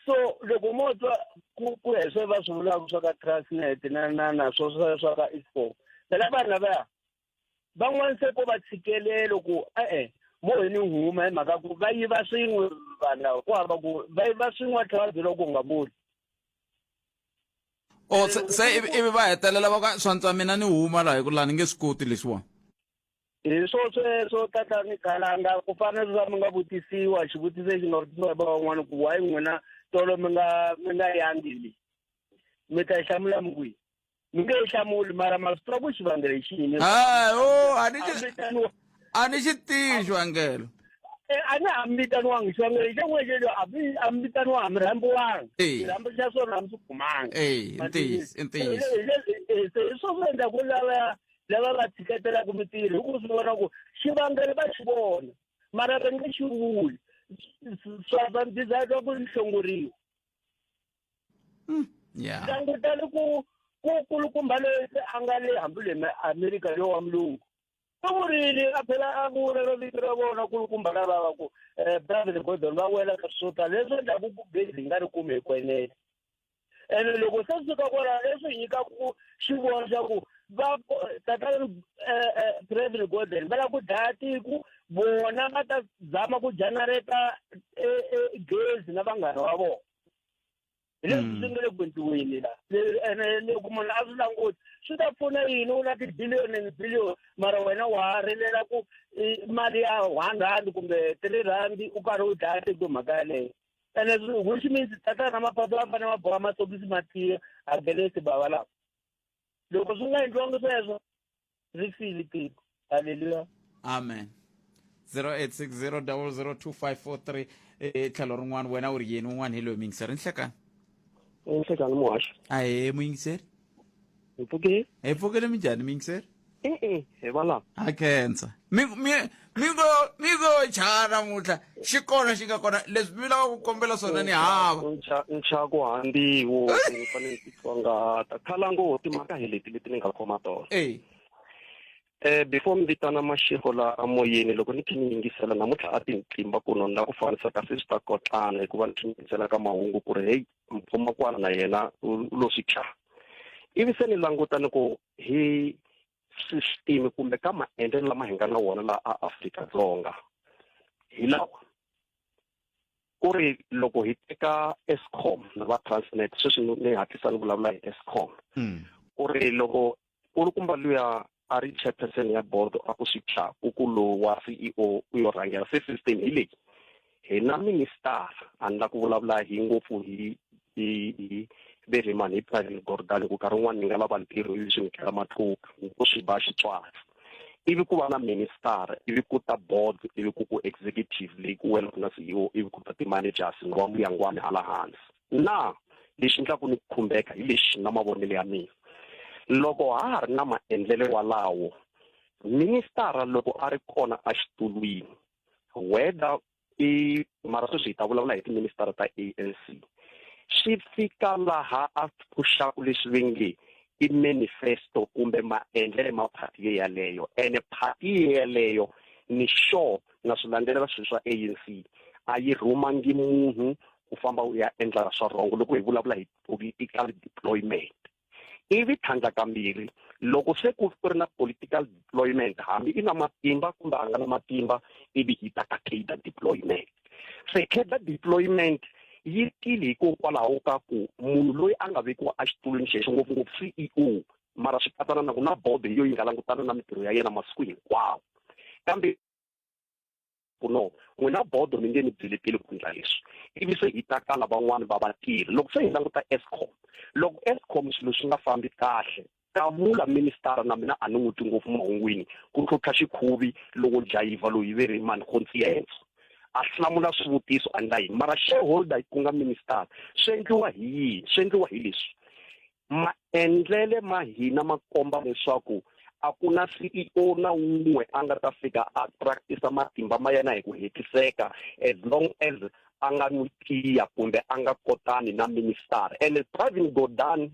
So loko mo twa ku ya hi swo va swi vulaka swa ka Transnet na swo swa ka Eskom, phela vanhu lavaya van'wana se ko va tshikelelo ku e-e mo hi ni huma, hi mhaka ku va yiva swin'we vanhu lava, ku hava ku va yiva swin'we va tlhela va byeriwa ku nga vuli. O se ivi va hetelela va ka swantswa mina ni huma laha, hi ku laha ni nge swi koti leswiwani. Hi swo sweswo tatani Khalanga, ku fana na mi nga vutisiwa xivutiso lexi nga vutisiwa hi van'wana ku why n'wina tolo mi nga yangi le, mi ta yi hlamula mi kwihi? Mi nge yi hlamuli, mara ma swi tiva ku xivangelo hi xini. Hayi o a ni xi tivi xivangelo. A ni ha mi vitaniwangi, xivangelo xa n'we xexo a mi vitaniwanga, mi rhambiwanga, xirhambo xa swona a mi swi kumanga. I ntiyiso, i ntiyiso. Se hi swo swi endla ku lava va tshiketelaka mintirho, hi ku swi vona ku xivangelo va xi vona, mara va nge xi vuli, swa va desire ku hlongoriwa. Yeah. Langutani ku ku kulukumba loyi se a nga le hambi le Amerika loyi wa mulungu u vurile a phela a vula vito ra vona kulukumba lava va ku Pravin Gordhan va wela ka swo tala leswi endlaku ku gezi hi nga ri kumi hi ku enela. Ene loko se swi fika kwalaho leswi hi nyikaka ku xivono xa ku va tatana Pravin Gordhan va lava ku dlaya tiko vona va ta zama ku generate gezi na vanghana va vona. Hi leswi swi nga le ku endliweni la. Ene loko munhu a swi languti swi ta pfuna yini u na ti-billion and billion mara wena wa ha rilela ku mali ya 1 rand kumbe 3 rand u karhi u dlaya tiko mhaka yaleyo. Ene which means tatana Ramaphosa va fanele va boha masokisi ma tiya against bava lava. Loko swi nga endliwangi sweswo ri file tiko. Haleluya. Amen. 0860002543 tlhelo rin'wana wena u ri yini un'wana hi loyi muyingiseri nhlekani. Nhlekani muhaxi. Ahee muyingiseri. Hi pfukile? Hi pfukile minjhani muyingiseri? E-e, hi va laha. A khensa. Mi mi mi ngo mi ngo chana namuntlha xi kona xi nga kona leswi mi lava ku kombela swona ni hava. Nchaku handiwo ni fanele ni titsongahata. Khalango timhaka hi leti leti ni nga khoma tona. E. Before mi vitana Mashego la amoyeni loko ni kha ni yingisela namuntlha a ti ni tlimba ku no ni la ku fanisa kasi swi ta kotlana hikuva ni kha ni yingisela ka mahungu ku ri heyi Mphomakwana na yena u lo swi thya. Ivi se ni languta ni ku hi system kumbe ka maendlelo lama hi nga na wona laha a Afrika-Dzonga hi lawa ku ri loko hi teka Eskom na va Transnet sweswi ni hatlisa ni vulavula hi Eskom ku ri loko kulukumba luya a ri chairperson ya board a ku swi thya ku ku lowu wa CEO u yo rhangela se system hi leyi hi na minister a ni la ku vulavula hi ngopfu hi hi hi verimani hi Pravin Gordhan ku nkarhi wun'wani ni nga lava ntirho ivi swi ni kela matluka ku swi ba xitswatsi ivi ku va na minister ivi ku ta board ivi ku ku executive leyi ku welaka na CEO ivi ku ta ti-managers na va mbuyangwani hala hansi na lexi endlaku ni khumbeka hi lexi na mavonelo ya mina loko ha ha ri na maendlelo walawo minister loko a ri kona exitulwini whether i mara sweswi hi ta vulavula hi tiministara ta ANC swi fika laha a phuxaku leswi ve nge i manifesto kumbe maendlelo ma phati ye yaleyo ene phati ye yaleyo ni sure na swi landzelela swilo swa ANC a yi rhumangi munhu ku famba u ya endla swa rhongo loko hi vulavula hi political deployment ivi tlhandlakambirhi loko se ku ri na political deployment hambi i na matimba kumbe a nga na matimba ivi yi ta ka cadre deployment se cadre deployment yi tile hikokwalaho ka ku munhu loyi a nga vekiwa exitulwini xexo ngopfungopfu CEO mara swi katsana na ku na board hi yo yi nga langutana na mintirho ya yena masiku hinkwawo kambe ku no n'wina bodo mi nge ni byeleteli ku endla leswi ivi se hi ta kala van'wani va vatirhi loko se hi languta Eskom loko Eskom swilo swi nga fambi kahle kavula ministara na mina a ni n'wi twi ngopfu mahungwini ku tlhontlha xikhuvi loko jayiva loyi ve ri mani Kgotsientso a hlamula swivutiso a endla yini mara shareholder ku nga ministara swi endliwa hi yini swi endliwa hi leswi Maendlele ma hina ma komba leswaku a ku na CEO na wun'we a nga ta fika a practice matimba ma yena hi ku hetiseka as long as a nga nwi tiya kumbe a nga kotani na minister. Ene Pravin Gordhan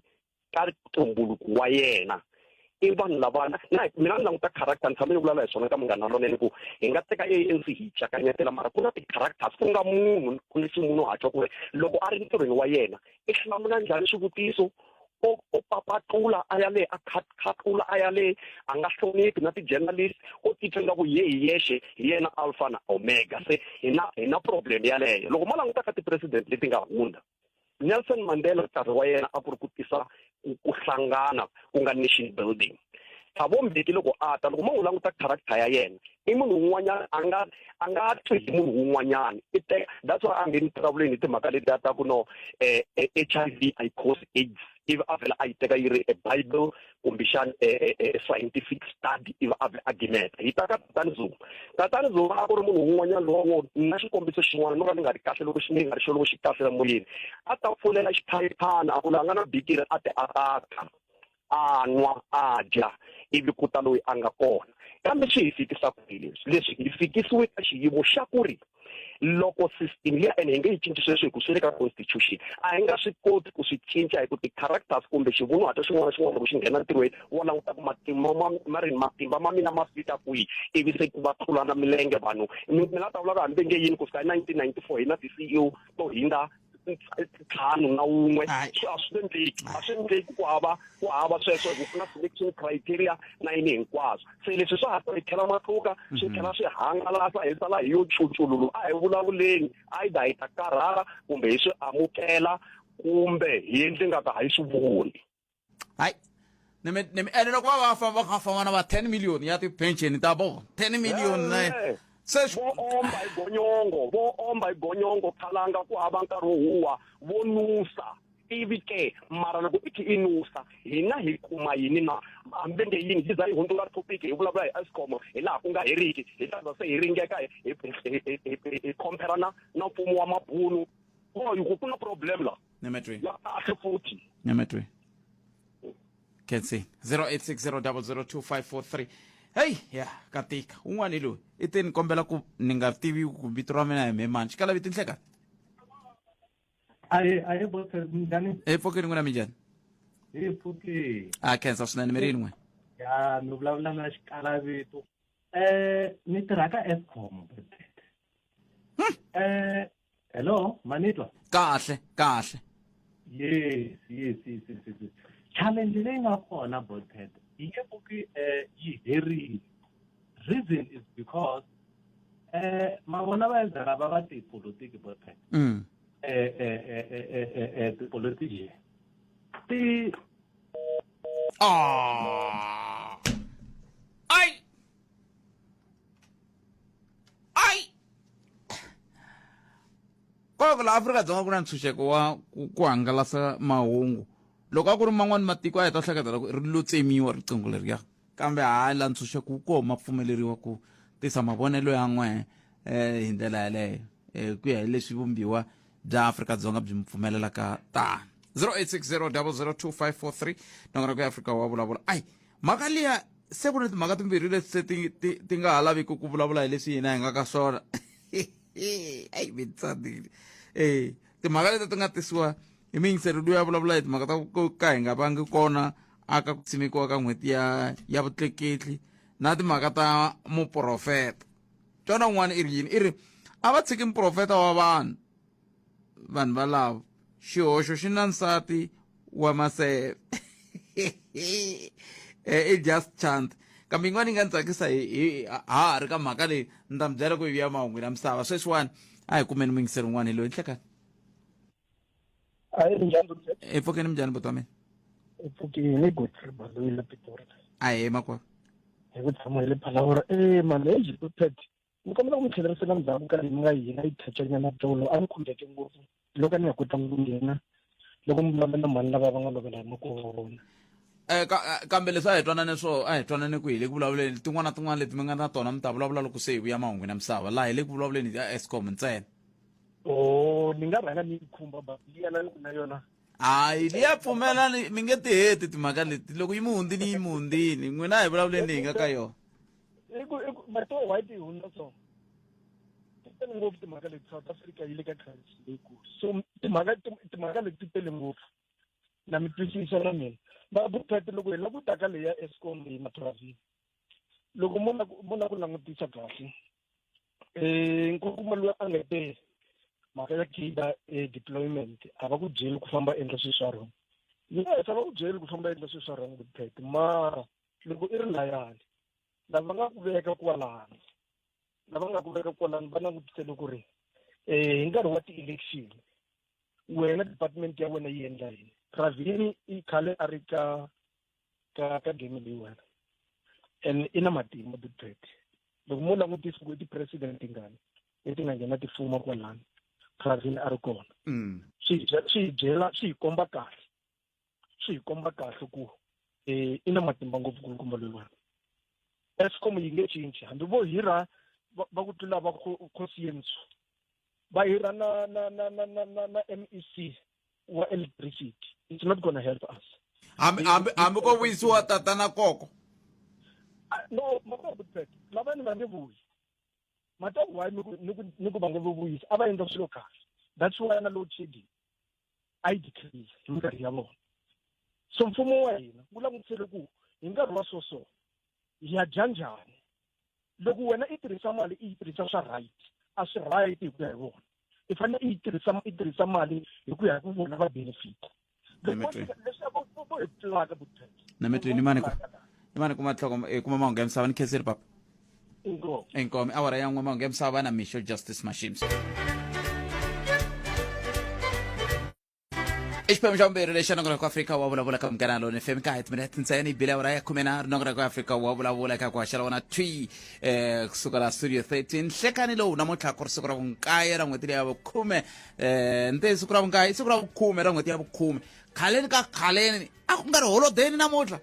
ka ntumbuluko wa yena i vanhu lava na mina ni languta character ni tshame ni vulavula hi swona ka Munghana Lonene ku hi nga teka ANC hi cakanyetela mara ku na ti-characters ku nga munhu ku ni ximunhuhatwa ku ri loko a ri ntirhweni wa yena i hlamula njhani swivutiso o o papatlula a ya le a khatlula a ya le a nga hloniphi na ti-journalist o titwa ingaku ye hi yexe hi yena alpha na omega se hi na hi na problem yaleyo loko ma languta ka ti-president leti nga hundza Nelson Mandela nkarhi wa yena a ku ri ku tisa ku hlangana ku nga nation building Thabo Mbeki loko a ta loko ma n'wi languta character ya yena i munhu un'wanyana a nga a nga twi hi munhu un'wanyana i teka that's why a ngheni traveleni hi timhaka letiya ta ku no H_I_V a yi cause AIDS ivi a vhela a yi teka yi ri a bible kumbexana a scientific study ivi a a gimeta hi ta ka tatani Zuma tatani Zuma a ku ri munhu un'wanyana lowa wo na xikombiso xin'wana no ka ni nga ri kahle loko xi ni nga ri xo loko xi kahle moyeni a ta pfulela xiphayiphana a ku la nga na bikiri a ti a ta ka a nwa a dya ivi ku ta loyi a nga kona kambe swi hi fikisa kwihi leswi leswi hi fikisiwe ka xiyimo xa ku ri. Loko system liya ene hi nge yi cinci sweswi hi ku swi le ka constitution, a hi nga swi koti ku swi cinca hi ku ti-characters kumbe xivun'wato xin'wana na xin'wana loko xi nghena ntirhweni wa languta ku matimba ma ma ri matimba ma mina ma fika kwihi ivi se ku va tlulana milenge vanhu. Mi mi la ta vula ku hambi nge yini kusuka hi 1994 hi na ti-C_E_O to hindza ntlhanu na wun'we. A swi endleki, a swi endleki, ku hava ku hava sweswo hi ku na selection criteria na yini hinkwaswo. Se leswi swa ha hi tlhela matluka swi tlhela swi hangalasa hi sala hi yo chuchululu. A hi vulavuleni, either hi ta karhala kumbe hi swi amukela kumbe hi endle nga ka hi swi voni. Hayi, ni mi ni mi ene loko va va famba va kha famba na va 10 million ya ti-pension ta vona, 10 million na se vo omba hi gonyongo, vo omba hi gonyongo khalanga ku hava nkarhi wo huwa vo nusa ivi ke mara loko i khi i nusa hina hi kuma yini na hambi nge yini hi za hi hundzula topic hi vulavula hi Eskom hi laha ku nga heriki hi ta za se hi ringeka hi hi compare na na mfumo wa mabunu oh hi ku ku na problem la. Nemetwe. Ya kahle futhi. Nemetwe. Can see 0860002543. Hey, ya katika. Un'wana loyi i te ni kombela ku ni nga tivi ku vito ra mina hi mhemani. Xikala vito nhleka. Aye, aye boss, minjhani? E pfukeni n'wina, minjhani? Hi pfuki. A khensa swinene mi ri yini n'we? Ya, mi vulavula na xikala vito. Ni tirha ka Eskom. Hello, manitwa? Kahle, kahle. Yes. Challenge leyi nga kona Bolted yi nge pfuki yi herile. Reason is because ma vona va endla lava va tipolitiki Bolted. Tipolitiki ti Ah. Ai. Ai. Koko la Afrika-Dzonga ku na ntshunxeko wa ku hangalasa mahungu. Loko a ku ri man'wani matiko a hi ta hleketa loko ri lo tsemiwa riqingho leriya. Kambe hayi la ntshunxeko wu kona ma pfumeleriwa ku tisa mavonelo ya n'we hi ndlela yaleyo ku ya hi leswi vumbiwa bya Afrika-Dzonga byi mi pfumelelaka tano. 0860002543 nongonoko ya Afrika wa vulavula. Ai mhaka liya se ku na timhaka timbirhi leti se ti ti ti nga ha laviki ku vulavula hi leswi hina hi nga ka swona. Ai mi tsanile. Timhaka leti ti nga tisiwa hi muyingiseri luya vulavula hi timhaka ta ku ka hi nga vangi kona aka ku simekiwa ka n'hweti ya ya vutleketli na timhaka ta muprofeta. Twana un'wana i ri yini? I ri a va tshiki muprofeta wa vanhu vanhu valavo xihoxo xi na nsati wa maseve. I just chant. Kambe yin'wana yi nga ni tsakisa hi ha ha ri ka mhaka leyi ni ta mi byela ku yi vuya mahungwini ya misava sweswiwani. A hi kumeni muyingiseri un'wana hi loyi nhlekani. Ayi minjhani? E pfukeni, minjhani buti wa mina? I pfukini, Godfrey Baloyi la Pitori. Ahee makwerhu. Hi ku tshama hi le Phalaborwa. Mani heji Pet, ni kombela ku mi tlhelerisela ndzhaku ka leyi mi nga hina yi thachanyana tolo. A ni khumbeke ngopfu loko a ni nga kotangi ku nghena loko mi vulavula na mhani lava va nga lovela hi makwavo wa vona. Kambe leswi a hi twanane swo a hi twanane ku hi le ku vulavuleni tin'wana na tin'wana leti mi nga na tona mi ta vulavula loko se hi vuya mahungwini ya misava. Laha hi le ku vulavuleni ya Eskom ntsena. Oh, ni nga rhanga ni yi khumba but liya na loko na yona. Hayi liya pfumela mi nge ti heti timhaka leti loko yi mi hundzini yi mi hundzini n'wina a hi vulavuleni leyi hi nga ka yona. I ku i ku marito wa white yi hundza so. Ti tele ngopfu timhaka leti, South Africa yi le ka crisis leyikulu. So timhaka timhaka leti ti tele ngopfu. Na mi twisisa na mina. Mara Buphet loko hi languta ka leyi ya Eskom leyi mapurasini. Loko mo mo la ku langutisa kahle. Nkulukumba loyi a nga te mhaka ya gida deployment a va ku byeli ku famba endla swilo swa wrong. Yes, a va ku byeli ku famba endla swilo swa wrong Buphet, mara loko i ri layani lava nga ku veka kwalano, lava nga ku veka kwalano va langutisele ku ri hi nkarhi wa ti-election wena department ya wena yi endla yini. Pravin i khale a ri ka ka ka game leyiwani and i na matimba Buphet. Loko mo langutisa ku i ti-president tingani leti nga nghena ti fuma kwalano Pravin a ri kona. Swi swi hi byela, swi hi komba kahle, swi hi komba kahle ku i na matimba ngopfu kulukumba loyiwani. Eskom yi nge cinci hambi vo hira va ku tlula va Kgosientsho, va hira na na na na na na na MEC wa electricity, it's not gonna help us. Hambi hambi hambi ko vuyisiwa tatana koko. No, makwerhu Buphet, lavani va nge vuyi. Mata why ni ku ni ku ni ku va nge vuyisi a va endla swilo kahle. That's why na load shedding a yi decrease hi minkarhi ya vona. So mfumo wa hina wu langutisele ku hi nkarhi wa so so hi ya dya njhani. Loko wena i tirhisa mali i yi tirhisa swa right a swi right hi ku ya hi vona. I fanele i yi tirhisa i tirhisa mali hi ku ya hi ku vona va benefit. Leswaku vo hi plaka vuteka. Na mi twini mani ku imani kuma tlhoko eh, kuma mahungu ya misava ni khensile papa. Inkomu. Inkomu awara ya n'we mahungu ya misava na Misho Justice Mashims. I xiphemu xa vumbirhi lexi nongonoko wa Afrika wa vulavula ka Munghana Lone FM ka ha timinete ntsena yi bile awara ya khumenharhu nongonoko wa Afrika wa vulavula eka ku haxela wona thwi eh kusuka la studio 13 nhlekani lowu namuntlha ku ri siku ra vunkaye ra n'hweti leyi ya vukhume eh nte siku ra vunkaye i siku ra vukhume ra n'hweti ya vukhume khaleni ka khaleni a ku nga ri holodeni namuntlha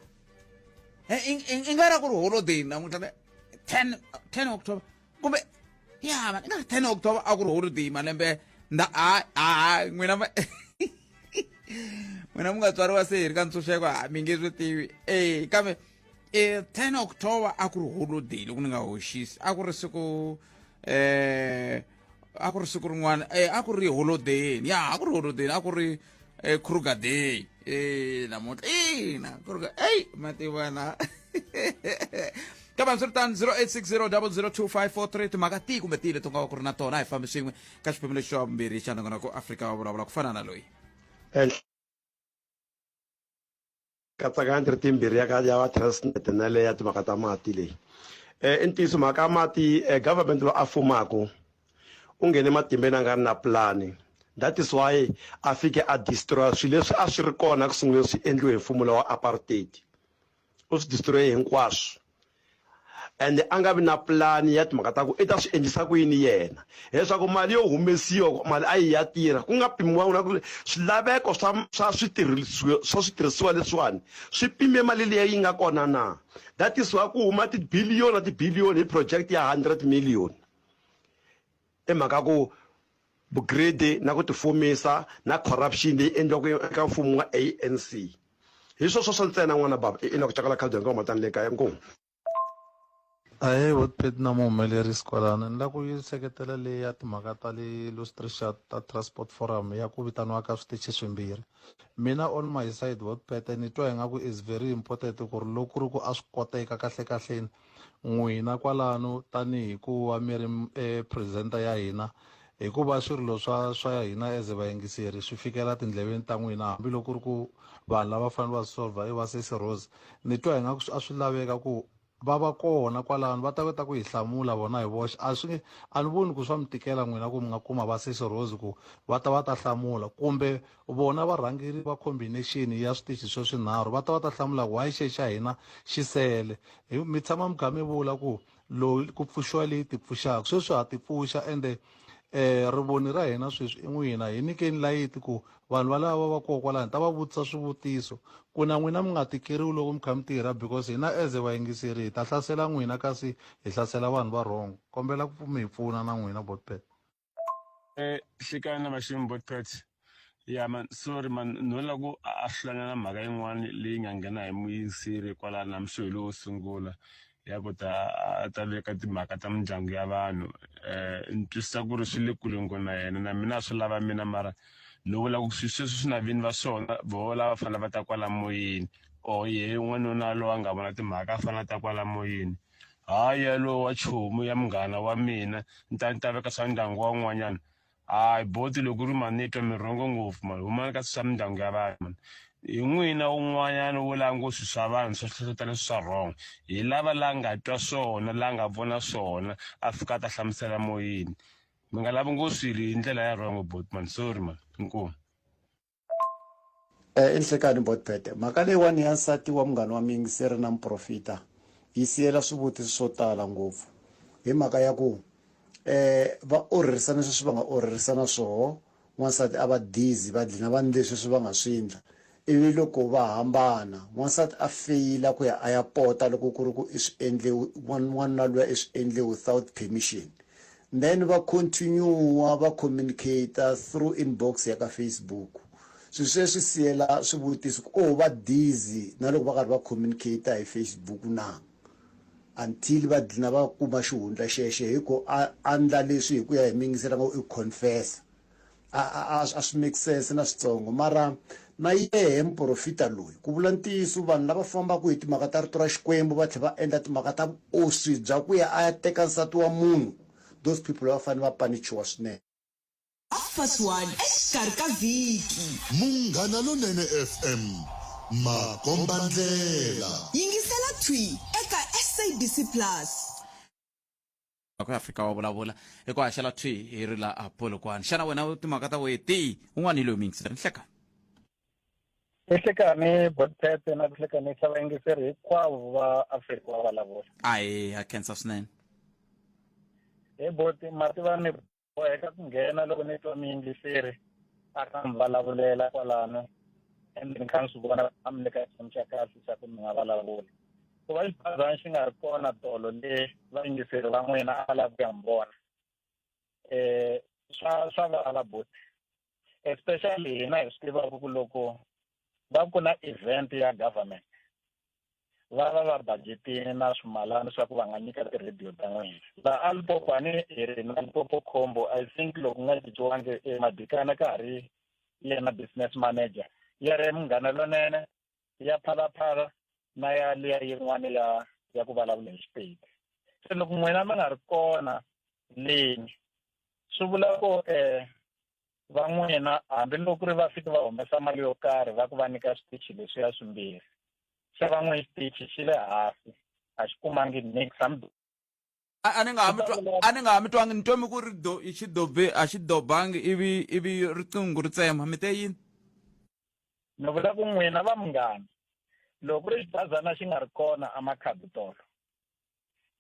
Eh, i nga ra ku ri holodeni namuntlha ne 10 10 October kumbe ya man i nga ri 10 October a ku ri holiday malembe nda a a n'wina ma n'wina mi nga tswariwa se hi ri ka ntshunxeko a mi nge swi tivi e kambe e 10 October a ku ri holiday loko ni nga hoxisi a ku ri siku eh a ku ri siku rin'wana eh a ku ri holiday ya a ku ri holiday a ku ri eh, Kruger Day eh namuntlha ina Kruger ey mativana kambe hambiswiritano 0860002543 timhaka tihi kumbe tihi leti u nga va ku ri na tona a hi fambi swin'we ka xiphemu lexi xa vumbirhi xa nongonoko Afrika wa vulavula ku fana na loyi Katsakanya ti ri timbirhi ya ka ya va Transnet na le ya timhaka ta mati leyi. I ntiyiso mhaka ya mati government loyi a fumaku u nghene matimbeni a nga ri na pulani that is why a fike a destroy swilo leswi a swi ri kona ku sunguleni swi endliwe hi mfumo lowa apartheid u swi destroy hinkwaswo. Ende a nga vi na pulani ya timhaka ta ku i ta swi endlisa ku yini yena. Hileswaku mali yo humesiwa mali a yi ya tirha ku nga pimiwanga na ku swilaveko swa swa switirhisiwa swa switirhisiwa leswiwani swi pime mali liya yi nga kona na. That is why ku huma tibiliyoni na tibiliyoni hi project ya 100 million. I mhaka ku vugreedy na ku tifumisa na corruption leyi endliwaka eka mfumo wa ANC. Hi swo sweswo ntsena n'wana bava i Enock Chakala Khaldeni ka Matani le kaya. Inkomu. Ahee Wotpet na muhumelerisi kwalano ni la ku yi seketela leyi ya timhaka ta le Lustrisha ta Transport Forum ya ku vitaniwa ka switichi swimbirhi mina on my side Wotpet ni twa ingaku is very important ku ri loko ku ri ku a swi koteka kahle kahleni n'wina kwalano tanihi ku va mi ri eh, presenter ya hina hikuva swirilo swa swa hina as vayingiseri swi fikela tindleveni ta n'wina hambiloko ku ri ku vanhu lava fanele va solver i va sesi Rose ni twa ingaku a swi laveka ku va va kona kwalano va ta kota ku hi hlamula vona hi voxe a swi a ni voni ku swa mi tikela n'wina ku mi nga kuma va sesi Rose ku va ta va ta hlamula kumbe vona varhangeri va combination ya switichi swa swinharhu va ta va ta hlamula ku why xe xa hina xi sele hi mi tshama mi kha mi vula ku loyi ku pfuxiwa leyi ti pfuxaka sweswi ha ti pfuxa ende eh rivoni ra hina sweswi i n'wina hi nyikeni layiti ku vanhu va lava va koho kwalano ta va vutisa swivutiso ku na n'wina mi nga tikeriwi loko mi kha mi tirha because hina as vayingiseri hi ta hlasela n'wina kasi hi hlasela vanhu va wrong kombela ku mi hi pfuna na n'wina botpet Eh, hlekani na vaximi botpet ya man sorry man no la ku ahlulana na mhaka yin'wana leyi nga nghena hi muyingiseri kwalano na mixo hi lowo sungula ya ku ta a ta veka timhaka ta mindyangu ya vanhu um ni twisisa ku ri swi le kule ngopfu na yena na mina a swi lava mina mara no vula ku swilo sweswi swi na vini va swona voho lava fanele va ta kwala moyeni or yehe n'wanuna loyi a nga vona timhaka a fanele a ta kwala moyeni hayi yalowo wa chomu ya munghana wa mina ni ta ni ta veka swa ndyangu wa un'wanyana hayi boti loko ku ri mani ni twa mi rhongo ngopfu mani humani ka swa mindyangu ya vanhu mani hi n'wina un'wanyana wo lava ngo swilo swa vanhu swa hlohlotela swi swa wrong hi lava la nga twa swona la nga vona swona a fika a ta hlamusela moyeni mi nga lavi ngo swilo hi ndlela ya wrong boti mani sorry mani inkomu Eh, i nhlekani botbet mhaka leyiwani ya nsati wa munghana wa muyingiseri na muprofita yi siyela swivutiso swo tala ngopfu hi mhaka ya ku eh va orherisana sweswi va nga orherisana swoho n'wansati a va dizzy va dlina va ndle sweswi va nga swi ndla ivi loko va hambana n'wansati a feyila ku ya a ya pota loko ku ri ku i swi endle n'wanuna luya i swi endle without permission then va continue va communicate through inbox ya ka Facebook swi sweswi siyela swivutiso ku oh va dizzy na loko va karhi va communicate hi Facebook na. until va dlina va kuma xihundla xexo hi ku a andla leswi hi ku ya hi miyingiseri a ngo i confess a a a swi make sense na switsongo mara na yehe muporofita loyi ku vula ntiyiso vanhu lava fambaka hi timhaka ta rito ra Xikwembu va tlhela va endla timhaka ta vuoswi bya ku ya a ya teka nsati wa munhu those people va fanele va panichiwa swinene. Half past 1 exikarhi ka vhiki. Munghana Lonene FM, makombandlela. Yingisela thwi eka SABC Plus. Ku ya fika wa vulavula hi ku haxela thwi hi ri la a Polokwane. Xana wena timhaka ta wehe ti un'wana hi loyi miyingiseri nhlekani. Nhlekani Botpete na ku hlekanisa vayingiseri hinkwavo va Afrika wa vulavula. Ahe, ha khensa swinene. He boti ma tiva ni boheka ku nghena loko ni twa muyingiseri a kha mi vulavulela kwalano ende ni kha ni swi vona a mi le ka xiyimo xa kahle xa ku mi nga vulavula ku va xibazana xi nga ri kona tolo le vayingiseri va n'wina a va lava ku ya mi vona um swa swa vava buti especially hina hi swi tivaka ku loko va ku na event ya government va va va budgetini na swimalana swa ku va nga nyika ti-radio ta n'wina laha a Limpopo a ni hi ri na Limpopo combo I think loko nga cinciwangi e Madikana ka ha ri yena business manager ya ri Munghana Lonene ya Phalaphala na ya liya yin'wana ya ya ku vulavula hi Xipedi se loko n'wina mi nga ri kona leni swi vula ku um va n'wina hambiloko ku ri va fiki va humesa mali yo karhi va ku va nyika switichi leswiya swimbirhi xa va n'we xitichi xi le hansi a xi kumangi nix hambi a ni nga ha mi twa a ni nga ha mi twangi ni twe mi ku ri do i xi dobe a xi dobangi ivi ivi riqingho ri tsema mi te yini ni vula ku n'wina va munghana loko ku ri xibazana xi nga ri kona amakhadi tolo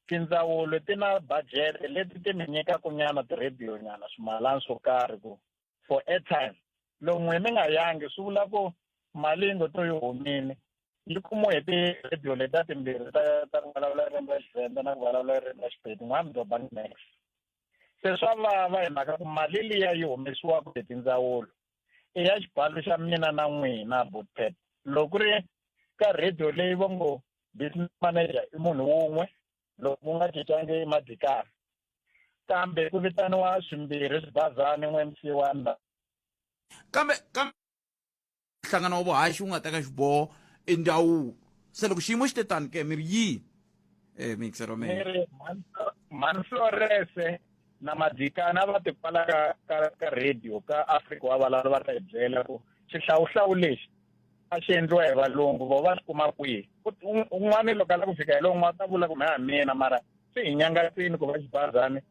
tindzawulo ti na budget leti ti mi nyikaka nyana ti-radio nyana swimalana swo karhi ku for airtime loko n'we mi nga yangi swi vula ku mali yi ngo to yi humile yi kumiwe hi ti-radio letiya timbirhi ta ta ku vulavula ririmi ra Xivenda na ku vulavula ririmi ra Xipedi n'we a mi dobangi nex se swa vava hi mhaka ku mali liya yi humesiwaka hi tindzawulo i ya xibalo xa mina na n'wina botpet loko ku ri ka radio leyi va ngo business manager i munhu wun'we loko ku nga cincangi i madikana kambe ku vitaniwa swimbirhi swibazani n'we mc wa kambe kambe nhlangano wa vuhaxi wu nga teka xiboho i ndhawu se loko xiyimo xi te tani ke mi ri yini eh mixero mi ri mhani Florese na Madikana va ti pfala ka ka ka radio ka Africa wa valala va ta hi byela ku xihlawuhlawu lexi a xi endliwa hi valungu vo va xi kuma kwihi un'wana loko a lava ku fika hi lowun'wana ta vula ku mhe a mina mara swi hi nyangatsini ku va xibazani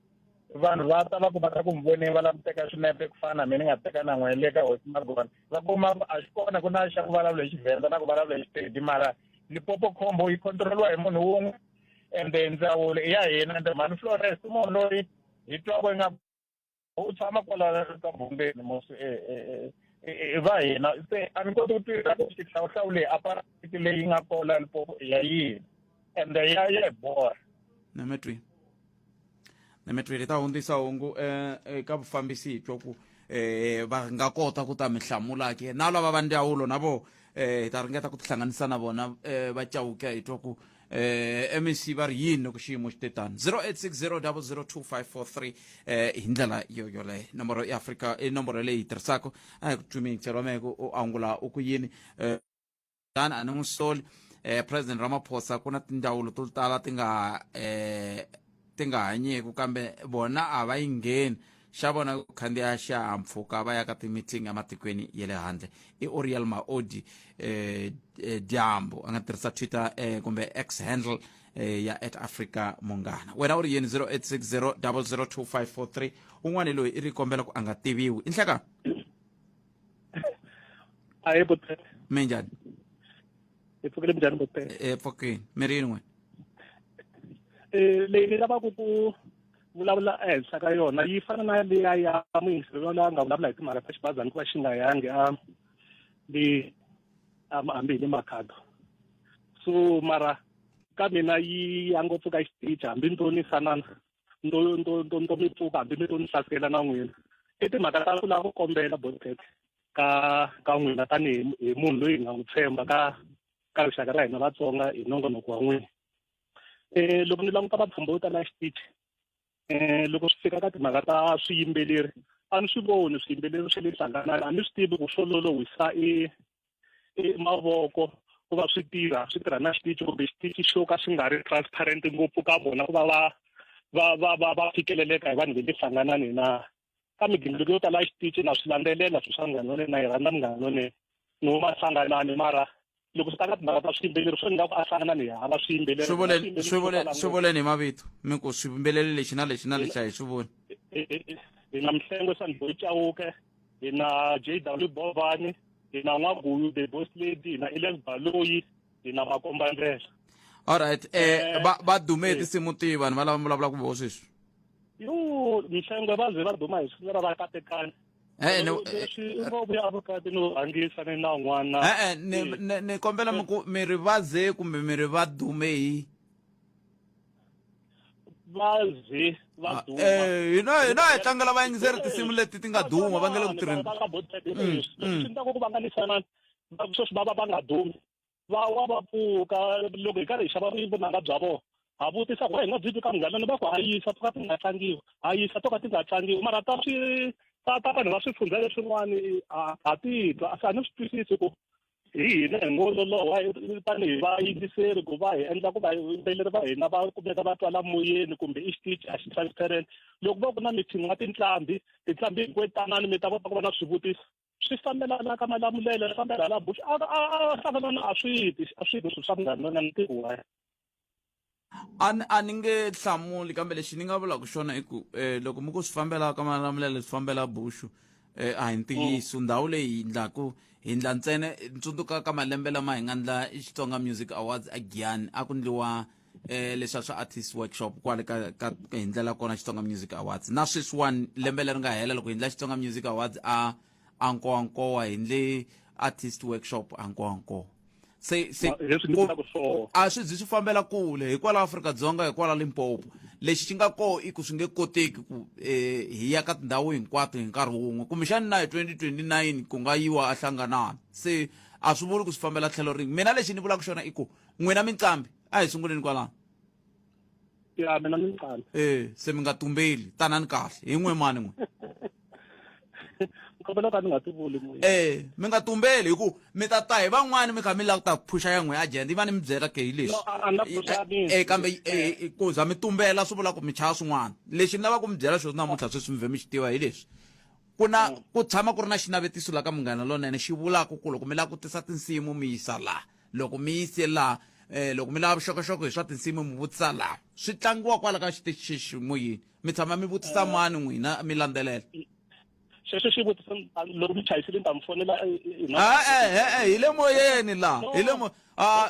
vanhu va ta va ku va ta ku mi voneni va lava ku teka swinepe ku fana na mina ni nga teka na n'we le ka hosi magona va kuma ku a xi kona ku na xa ku vulavula hi xivhenda na ku vulavula hi xipedi mara Limpopo Combo yi control-iwa hi munhu wun'we ende ndzawulo i ya hina ende mhani Flores i munhu loyi hi twaka ingaku u tshama kwala ka Bumbeni mos i va hina se a ni koti ku twisisa ku xihlawuhlawu leyi aparati leyi nga kona Limpopo i ya yini ende ya ya hi borha na mi twi na mi twi hi ta hundzisa hungu eka vufambisi hi twa ku eh va nga kota ku ta mi hlamula ke na lava va ndzawulo na vo eh hi ta ringeta ku tihlanganisa na vona eh va Chauke hi twa ku eh MEC va ri yini loko xiyimo xi te tano 0860002543 eh hi ndlela yo yoleyo nomboro ya Afrika i nomboro leyi yi tirhisaka a hi ku twi miyingiselo wa mehe ku u angula u ku yini eh tani a ni n'wi soli eh president Ramaphosa ku na tindzawulo to tala ti nga eh ti nga hanyeki kambe vona a va yi ngheni xa vona ku khandziya xihahampfhuka va ya ka ti-meeting ematikweni ya le handle i Oriel Maodi eh, eh, dyambu a nga tirhisa Twitter eh, kumbe X handle eh, ya at Africa Munghana wena u ri yini 0860 002543 un'wana loyi i ri kombela ku a nga tiviwi i nhleka Ahe botete. Minjhani? Hi pfukile minjhani botete? E pfukile. Mi ri yini n'wina? Eh leyi ni lavaka ku vulavula ehenhla ka yona yi fana na liya ya muyingiseri loyi a nga vulavula hi timhaka ta xibazana ku va xi nga yangi a le hambi hi le Makhado so mara ka mina yi ya ngopfu ka xitichi hambi ni to ni sanana nto nto nto nto mi pfuka hambi mi to ni hlasela na n'wina i timhaka ta ku lava ku kombela botet ka ka n'wina tanihi hi munhu loyi hi nga n'wi tshemba ka ka rixaka ra hina Vatsonga hi nongonoko wa n'wina. Loko ni languta vapfhumba vo tala xitichi loko swi fika ka timhaka ta swiyimbeleri a ni swi voni swiyimbeleri swa le hlanganani a ni swi tivi ku swo lolohisa i i mavoko ku va swi tirha swi tirha na xitichi kumbe xitichi xo ka xi nga ri transparent ngopfu ka vona ku va va va va va va fikeleleka hi vanhu va le hlanganani na ka migingiriko yo tala xitichi na swi landzelela swi swa munghana lonene na yi rhandza munghana lonene ni huma hlanganani mara loko swi ta ka timhaka ta swiyimbeleri swo ni nga ku a hlanganani hi hava swiyimbeleri swi vuleni swi vuleni swi vuleni hi mavito mi ku swiyimbeleri lexi na lexi na lexi a hi swi voni hi na Mhlengwe Sanboy Chauke hi na JW Bovani hi na N'waguyu the boss lady hi na Elias Baloyi hi na Makombandlela alright va va dume hi tinsimu tihi vanhu va lava mi vulavulaka voho sweswi yo Mhlengwe va ze va duma hi swilo va katekani Eh, ni- leswi va vuya vukati no rhangisa ni na n'wana e-e ni ni ni kombela mi ku mi ri va ze kumbe mi ri va dume hi va ze va duma Eh, hina hina hi tlangela vayingiseri tinsimu leti ti nga duma va nga le ku tirheni va nga botete leswi swi endlaka ku va nga lisana sweswi va va va nga dumi va wa va pfuka loko hi karhi hi xava vunanga bya vona ha vutisa ku hi nga byi twi ka munghana va ku ha yisa to ka ti nga tlangiwi ha yisa to ka ti nga tlangiwi mara ta swi ta ta vanhu va swifundzha leswin'wana ha ti twa se a ni swi twisisi ku hi hina hi ngo loloha tanihi vayingiseri ku va hi endla ku vayimbeleri va hina va kumeka va twala moyeni kumbe i xitichi a xi transparent loko va ku na meeting wa tinqambi tinqambi hinkwenu tanani mi ta kota ku va na swivutiso swi fambelana ka malamulele swi fambela la bush a a a hlangana a swi ti a swi ti swilo swa munghana lonene ntirho wa a ni a ni nge hlamuli kambe lexi ni nga vulaka xona i ku eh, loko mi ku swi fambela ka malamulele swi fambela buxu eh, a hi ntiyiso ndhawu leyi hi ndlaku hi ndla ntsena ntsundzuka ka malembe lama hi nga ndla Xitsonga Music Awards a Giyani a ku ndliwa eh leswa swa artist workshop kwale ka ka hi ndlela kona Xitsonga Music Awards na sweswiwani lembe leri nga hela loko hi ndla Xitsonga Music Awards a a Nkowankowa hi ndle artist workshop a Nkowankowa se se leswi ni vulaka swona a swi byi swi fambela kule hikwalaho Afrika-Dzonga hikwalaho Limpopo lexi xi nga koho i ku swi nge koteki ku eh, hi ya ka tindhawu hinkwato hi nkarhi wun'we kumbexani na hi 2029 ku nga yiwa a hlanganana se a swi vuli ku swi fambela tlhelo rin'we mina lexi ni vulaka xona i ku n'wina minqambi a hi sunguleni kwalano ya mina minqambi eh se mi nga tumbeli tanani kahle hi n'we mani n'we kombela ka ni nga tivuli moya eh mi nga tumbeli hi ku mi ta ta hi van'wani mi kha mi lava ku ta phusha ya n'we agenda yi va ni mi byela ke hi leswi No, a- a ni la phusha mina. eh kambe eh ku za mi tumbela swi vula ku mi chava swin'wana lexi ni lavaka ku mi byela xona namuntlha sweswi mi vhe mi xi tiva hi leswi ku na ku tshama ku ri na xinavetiso la ka munghana lonene xi vulaka ku loko mi lava ku tisa tinsimu mi yisa laha loko mi yise laha eh loko mi lava vuxokoxoko hi swa tinsimu mi vutisa laha swi tlangiwa kwala ka xitichi xexi moyeni mi tshama mi vutisa mani n'wina mi landzelela xexo xivutiso loko mi chayisile ni ta mi fonela e-e hi le moyeni laha hi le mo a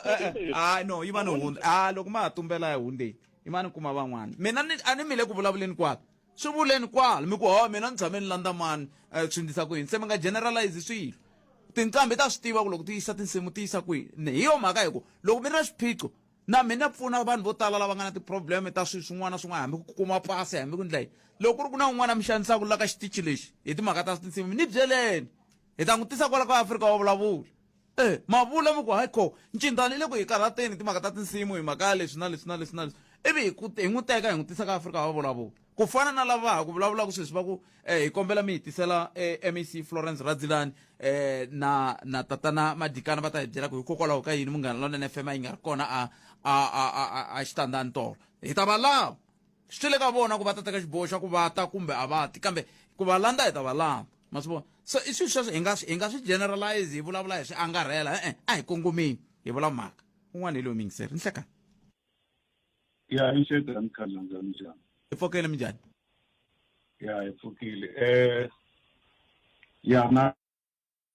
a no yi va ni hundza a loko ma ha tumbela ya hundzeni yi va ni kuma van'wana mina ni a ni mi le ku vulavuleni kwala swi vuleni kwala mi ku ho mina ni tshame ni landza mani swi ndlisa ku yini se mi nga generalize swilo tinqambi ta swi tiva ku loko ti yisa tinsimu ti yisa kwihi hi yo mhaka hi ku loko mi ri na swiphiqo na mina pfuna vanhu vo tala lava nga na ti-problem ta swilo swin'wana na swin'wana hambi ku kuma pasi hambi ku ndla yini loko ku ri ku na un'wana mi xanisaka la ka xitichi lexi hi timhaka ta tinsimu ni byeleni hi ta n'wi tisa kwala ka Afrika wa vulavula e ma vula mi ku hayi kho ncindani i le ku hi karhateni timhaka ta tinsimu hi mhaka ya leswi na leswi na leswi na leswi ivi hi ku hi n'wi teka hi n'wi tisa ka Afrika wa vulavula ku fana na lava ha ku vulavulaka sweswi va ku eh, hi kombela mi hi tisela eh, MEC Florence Radzilani eh, na na tatana Madikana va ta hi byela ku hikokwalaho ka yini munghana lonene FM a yi nga ri kona a a a a a, a xitandani tolo hi ta va lava swi le ka vona ku va ta teka xiboho xa ku va ta kumbe a va ti kambe ku va landza hi ta va lava ma swi vona so i swilo sweswo hi nga hi nga swi generalize hi vulavula hi swi angarhela e-e a hi kongomeni hi vula mhaka un'wana hi loyi mingiseri nhlekani ya i nxedza mkhalanga minjhani hi pfukile minjhani ya hi pfukile eh ya na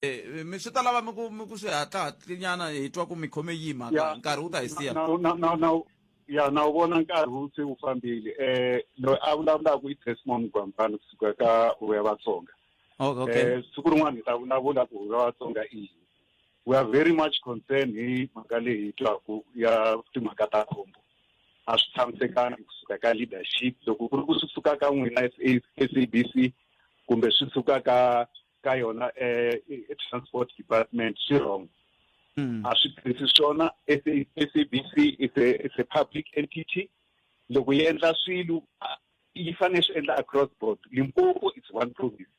Eh, mi swi ta lava mi ku mi ku swi hatla hatlinyana hi twa ku mi khome yihi mhaka Ya. nkarhi wu ta hi siya na na na na ya na u vona nkarhi wu se wu fambile eh loyi a vulavulaka i Desmond Gwambana kusuka ka Huvo ya Vatsonga okay, okay. eh siku rin'wana hi ta vulavula ku Huvo ya Vatsonga i yini we are very much concerned hi mhaka leyi hi twaku ya timhaka ta khombo a swi tshamisekanga kusuka ka leadership loko ku ri ku swi suka ka n'wina SABC kumbe swi suka ka ka yona eh transport department swi wrong A swi tirhisi swona. SABC is a public entity. Loko yi endla swilo yi fanele swi endla across board. Limpopo is one province.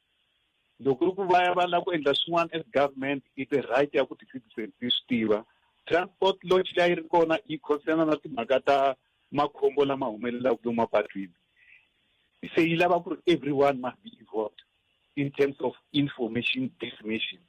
Loko ku ri ku va ya va lava ku endla swin'wana as government, i the right ya ku ti-citizen ti swi tiva. Transport launch leyi ri kona yi concern na timhaka ta makhombo lama humelelaka lomu mapatwini. Se yi lava ku ri everyone must be involved in terms of information dissemination.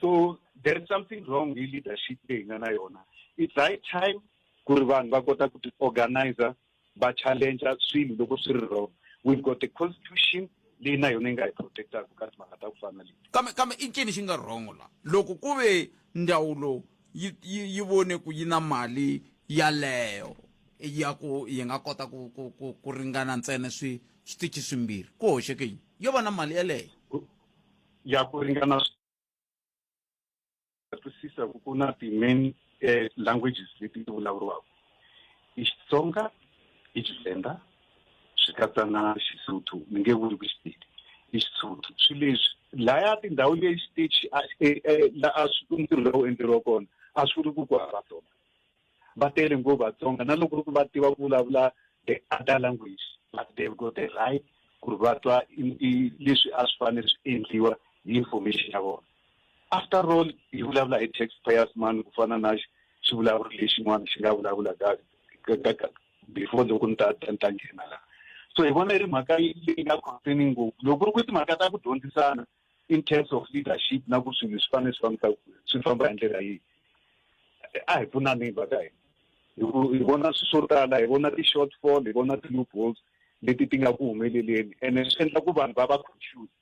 So there is something wrong hi leadership leyi nga na yona. It's high time ku ri vanhu va kota ku ti-organizer, va challenge swilo loko swi ri wrong. We've got a constitution leyi na yona yi nga hi protectaka ka timhaka ta ku fana leti. Kambe i ncini xi nga wrong la? Loko ku ve ndzawulo yi vone ku yi na mali yaleyo ya ku yi nga kota ku ringana ntsena switichi swimbirhi, ku hoxeke yini? Yo va na mali yaleyo ya ku ringana twisisa ku ku na ti-main languages leti ti vulavuriwaka, i Xitsonga, i Xivenda, swi katsa na Xisuthu. Ni nge vuli ku Xipedi, i Xisuthu. Swilo leswi laya tindhawu leyi xitichi la a swi ntirho lowu endleriwa kona, a swi vuli ku ku hava Vatsonga. Va tele ngopfu Vatsonga, na loko ri ku va tiva ku vulavula the other language, but they've got the right ku ri va twa leswi a swi fanele swi endliwa hi information ya vona. After all, hi vulavula hi taxpayers money, ku fana na xivulavuri lexin'wana xi nga vulavula ka before loko ni ta nghena laha. So hi vona yi ri mhaka leyi nga concerning ngopfu. Loko ku ri ku timhaka ta ku dyondzisana in terms of leadership na ku swilo swi fanele swi fambisa, swi famba hi ndlela yihi, a hi pfunaneni va ka hina, hi ku hi vona swilo swo tala, hi vona ti-shortfall, hi vona ti-loopholes leti ti nga ku humeleleni, ene swi endla ku vanhu va va confused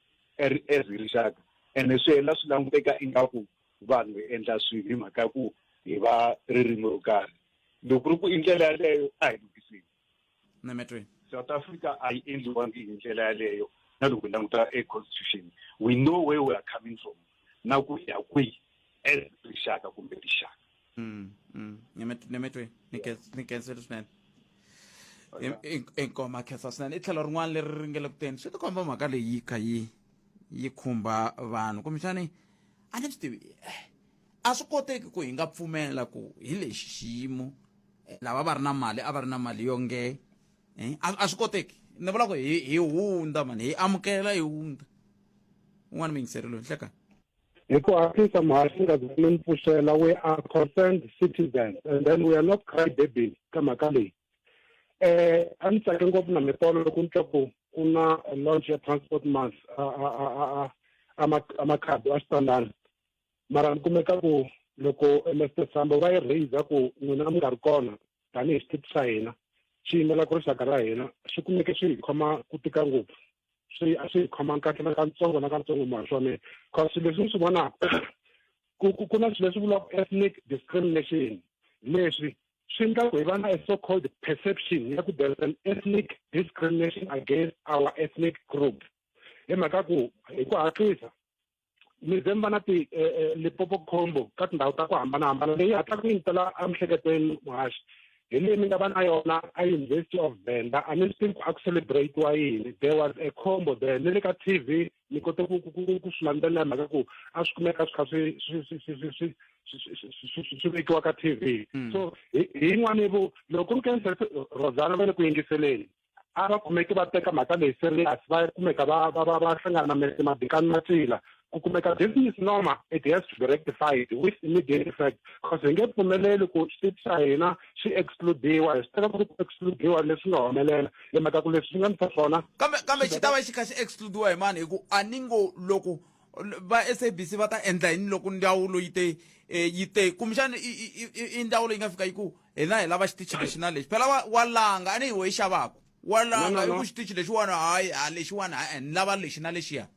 as rixaka, ene swi hela swi languteka ingaku vanhu hi endla swilo hi mhaka ya ku hi va ririmi ro karhi. Loko ku ri ku i ndlela yaleyo, a hi lukiseni. Nemetweni. South Africa a yi endliwangi hi ndlela yaleyo. Na loko hi languta e constitution, we know where we are coming from na ku hi ya kwihi as rixaka kumbe rixaka. Nemetweni, ni khensile swinene. Inkomu, khensa swinene. I tlhelo rin'wana leri ri nge le ku teni, swi tikomba mhaka leyi yi kha yi khumba vanhu kumbexani a ni swi tivi. A swi koteki ku hi nga pfumela ku hi lexi xiyimo, lava va ri na mali a va ri na mali yo nge a swi koteki. Ni vula ku hi hundza mani, hi amukela, hi hundza un'wana muyingiseri loyi nhlekani. Hi ku hatlisa, muhaxi nga za mi pfuxela. We are concerned citizens and then we are not cry babies ka mhaka leyi. A ni tsake ngopfu na mitolo loko ni twa ku ku na launch ya Transport Month a Makhado a xitandani, mara ni kumeka ku loko Mr Sambo va yi raise ku n'wina mi nga ri kona tanihi xitichi xa hina xi yimelaka rixaka ra hina, swi kumeke swi hi khoma ku tika ngopfu, swi a swi hi khoma kahle na katsongo na katsongo, muhaxi wa mina, cause swilo leswi ni swi vonaka ku na swilo leswi vuriwaka ethnic discrimination. Leswi swi endla ku hi va na a so called perception ya ku there is an ethnic discrimination against our ethnic group, hi mhaka ku hi ku hatlisa mi ze mi va na ti Limpopo combo ka tindhawu ta ku hambanahambana. Leyi hatlaka yi ni tela emiehleketweni, muhaxi, hi leyi mi nga va na yona a University of Venda. A ni swi tivi ku a ku celebrate-wa yini, there was a combo there, ni le ka TV ni kote ku swi landzelela, mhaka ku a swi kumeka swi kha swi vekiwa ka TV. So hi yin'wani vo loko ku ri ke Rosana va le ku yingiseleni, a va kumeki va teka mhaka leyi serious, va kumeka va hlangana na Mr Madikani Matsila ku kumeka this misnomer, it has to be rectified with immediate effect, because hi nge pfumeleli ku xitichi xa hina xi excludiwa. Hi swi teka ku ri ku excludiwa leswi nga humelela, hi mhaka ku leswi swi nga ndlisa swona. Kambe xi ta va xi kha xi excludiwa hi mani? Hi ku a ni ngo loko va SABC va ta endla yini loko ndzawulo yi te kumbexani i ndzawulo yi nga fika yi ku hina hi lava xitichi lexi na lexi, phela wa langa a ni hi wo yi xavaku wa langa i ku xitichi lexiwani, hayi, ha lexiwani, ha ni lava lexi na lexiya.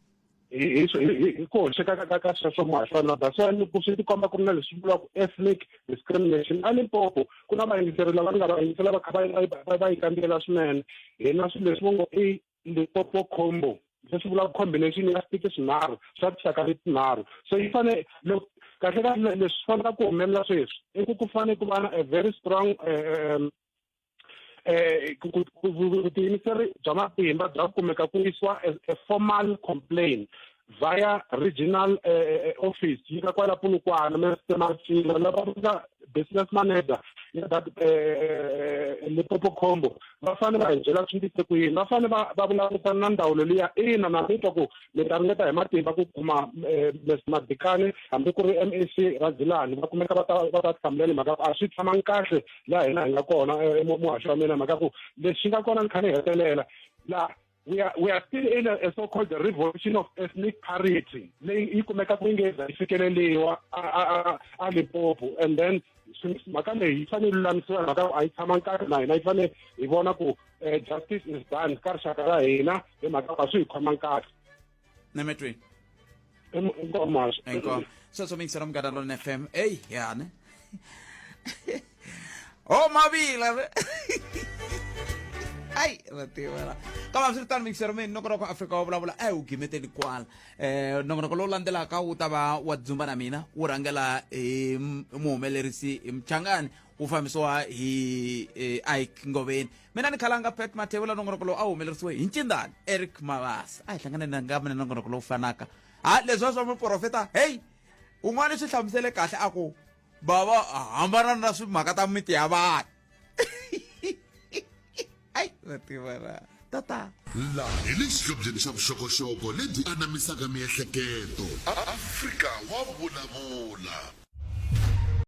Hi ku hoxeka ka sweswo, muhaxi wa mina, that's why ni ku swi tikomba ku ri na leswi vuriwaka ethnic discrimination. A Limpopo ku na vayingiseri lava ni nga va yingisela va kha va yi kambela swinene. Hina swilo leswi vo ngo i Limpopo combo, leswi vulaka combination ya switichi swinharhu swa tinxaka letinharhu. So yi fane loko kahle kahle leswi fanelaka ku humelela sweswi i ku fane ku va na a very strong vutiyimiseri bya matimba bya ku kumeka ku yisiwa a formal complaint. via regional eh, eh, eh, office yi nga kwala Polokwane Mr Matshila lava nga business manager ya that Limpopo Combo va fanele va hi byela swi ndlise ku yini va fanele va va vulavurisana na ndzawulo liya ina na mi twa ku mi ta ringeta hi matimba ku kuma Mr Madikane hambi ku ri M_A_C Radzilani va kumeka va ta va ta hlamulela mhaka ku a swi tshamangi kahle laha hina hi nga kona muhaxi wa mina mhaka ku lexi nga kona ni kha ni hetelela laha we are, we are still in a, a so-called revolution of ethnic parity leyi yi kumeka ku yi nge za yi fikeleliwa a Limpopo and then mhaka leyi yi fanele lulamisiwa mhaka a yi tshama nkarhi na hina yi fanele hi vona ku eh, justice is done ka rixaka ra hina hi mhaka ku a swi hi khoma nkarhi nemetweni inkomo inkomo sweswo mixera munghana lona fm eyi yani o mavila ayi ra tiva kambe swi ri tano mixero mina nongonoko afrika wa vulavula a hi wu gimeteli kwala um nongonoko lowu landzelaka wu ta va wa dzumba na mina wu rhangela hi muhumelerisi hi mchangani wu fambisiwa hi ike ngoveni mina ni khalanga pet mathevula nongonoko lowu a wu humelerisiwe hi ncindani eric mavasa a hi hlangane na nga mina nongonoko lowu fanaka ha leswiwa swa muprofeta heyi un'wana swi hlamusele kahle a ku bava hambana na swimhaka ta miti ya vanhu ai va tiva ra tata laha hi le xihlobyeni xa vuxokoxoko lebyi anamisaka miehleketo afrika wa vulavula.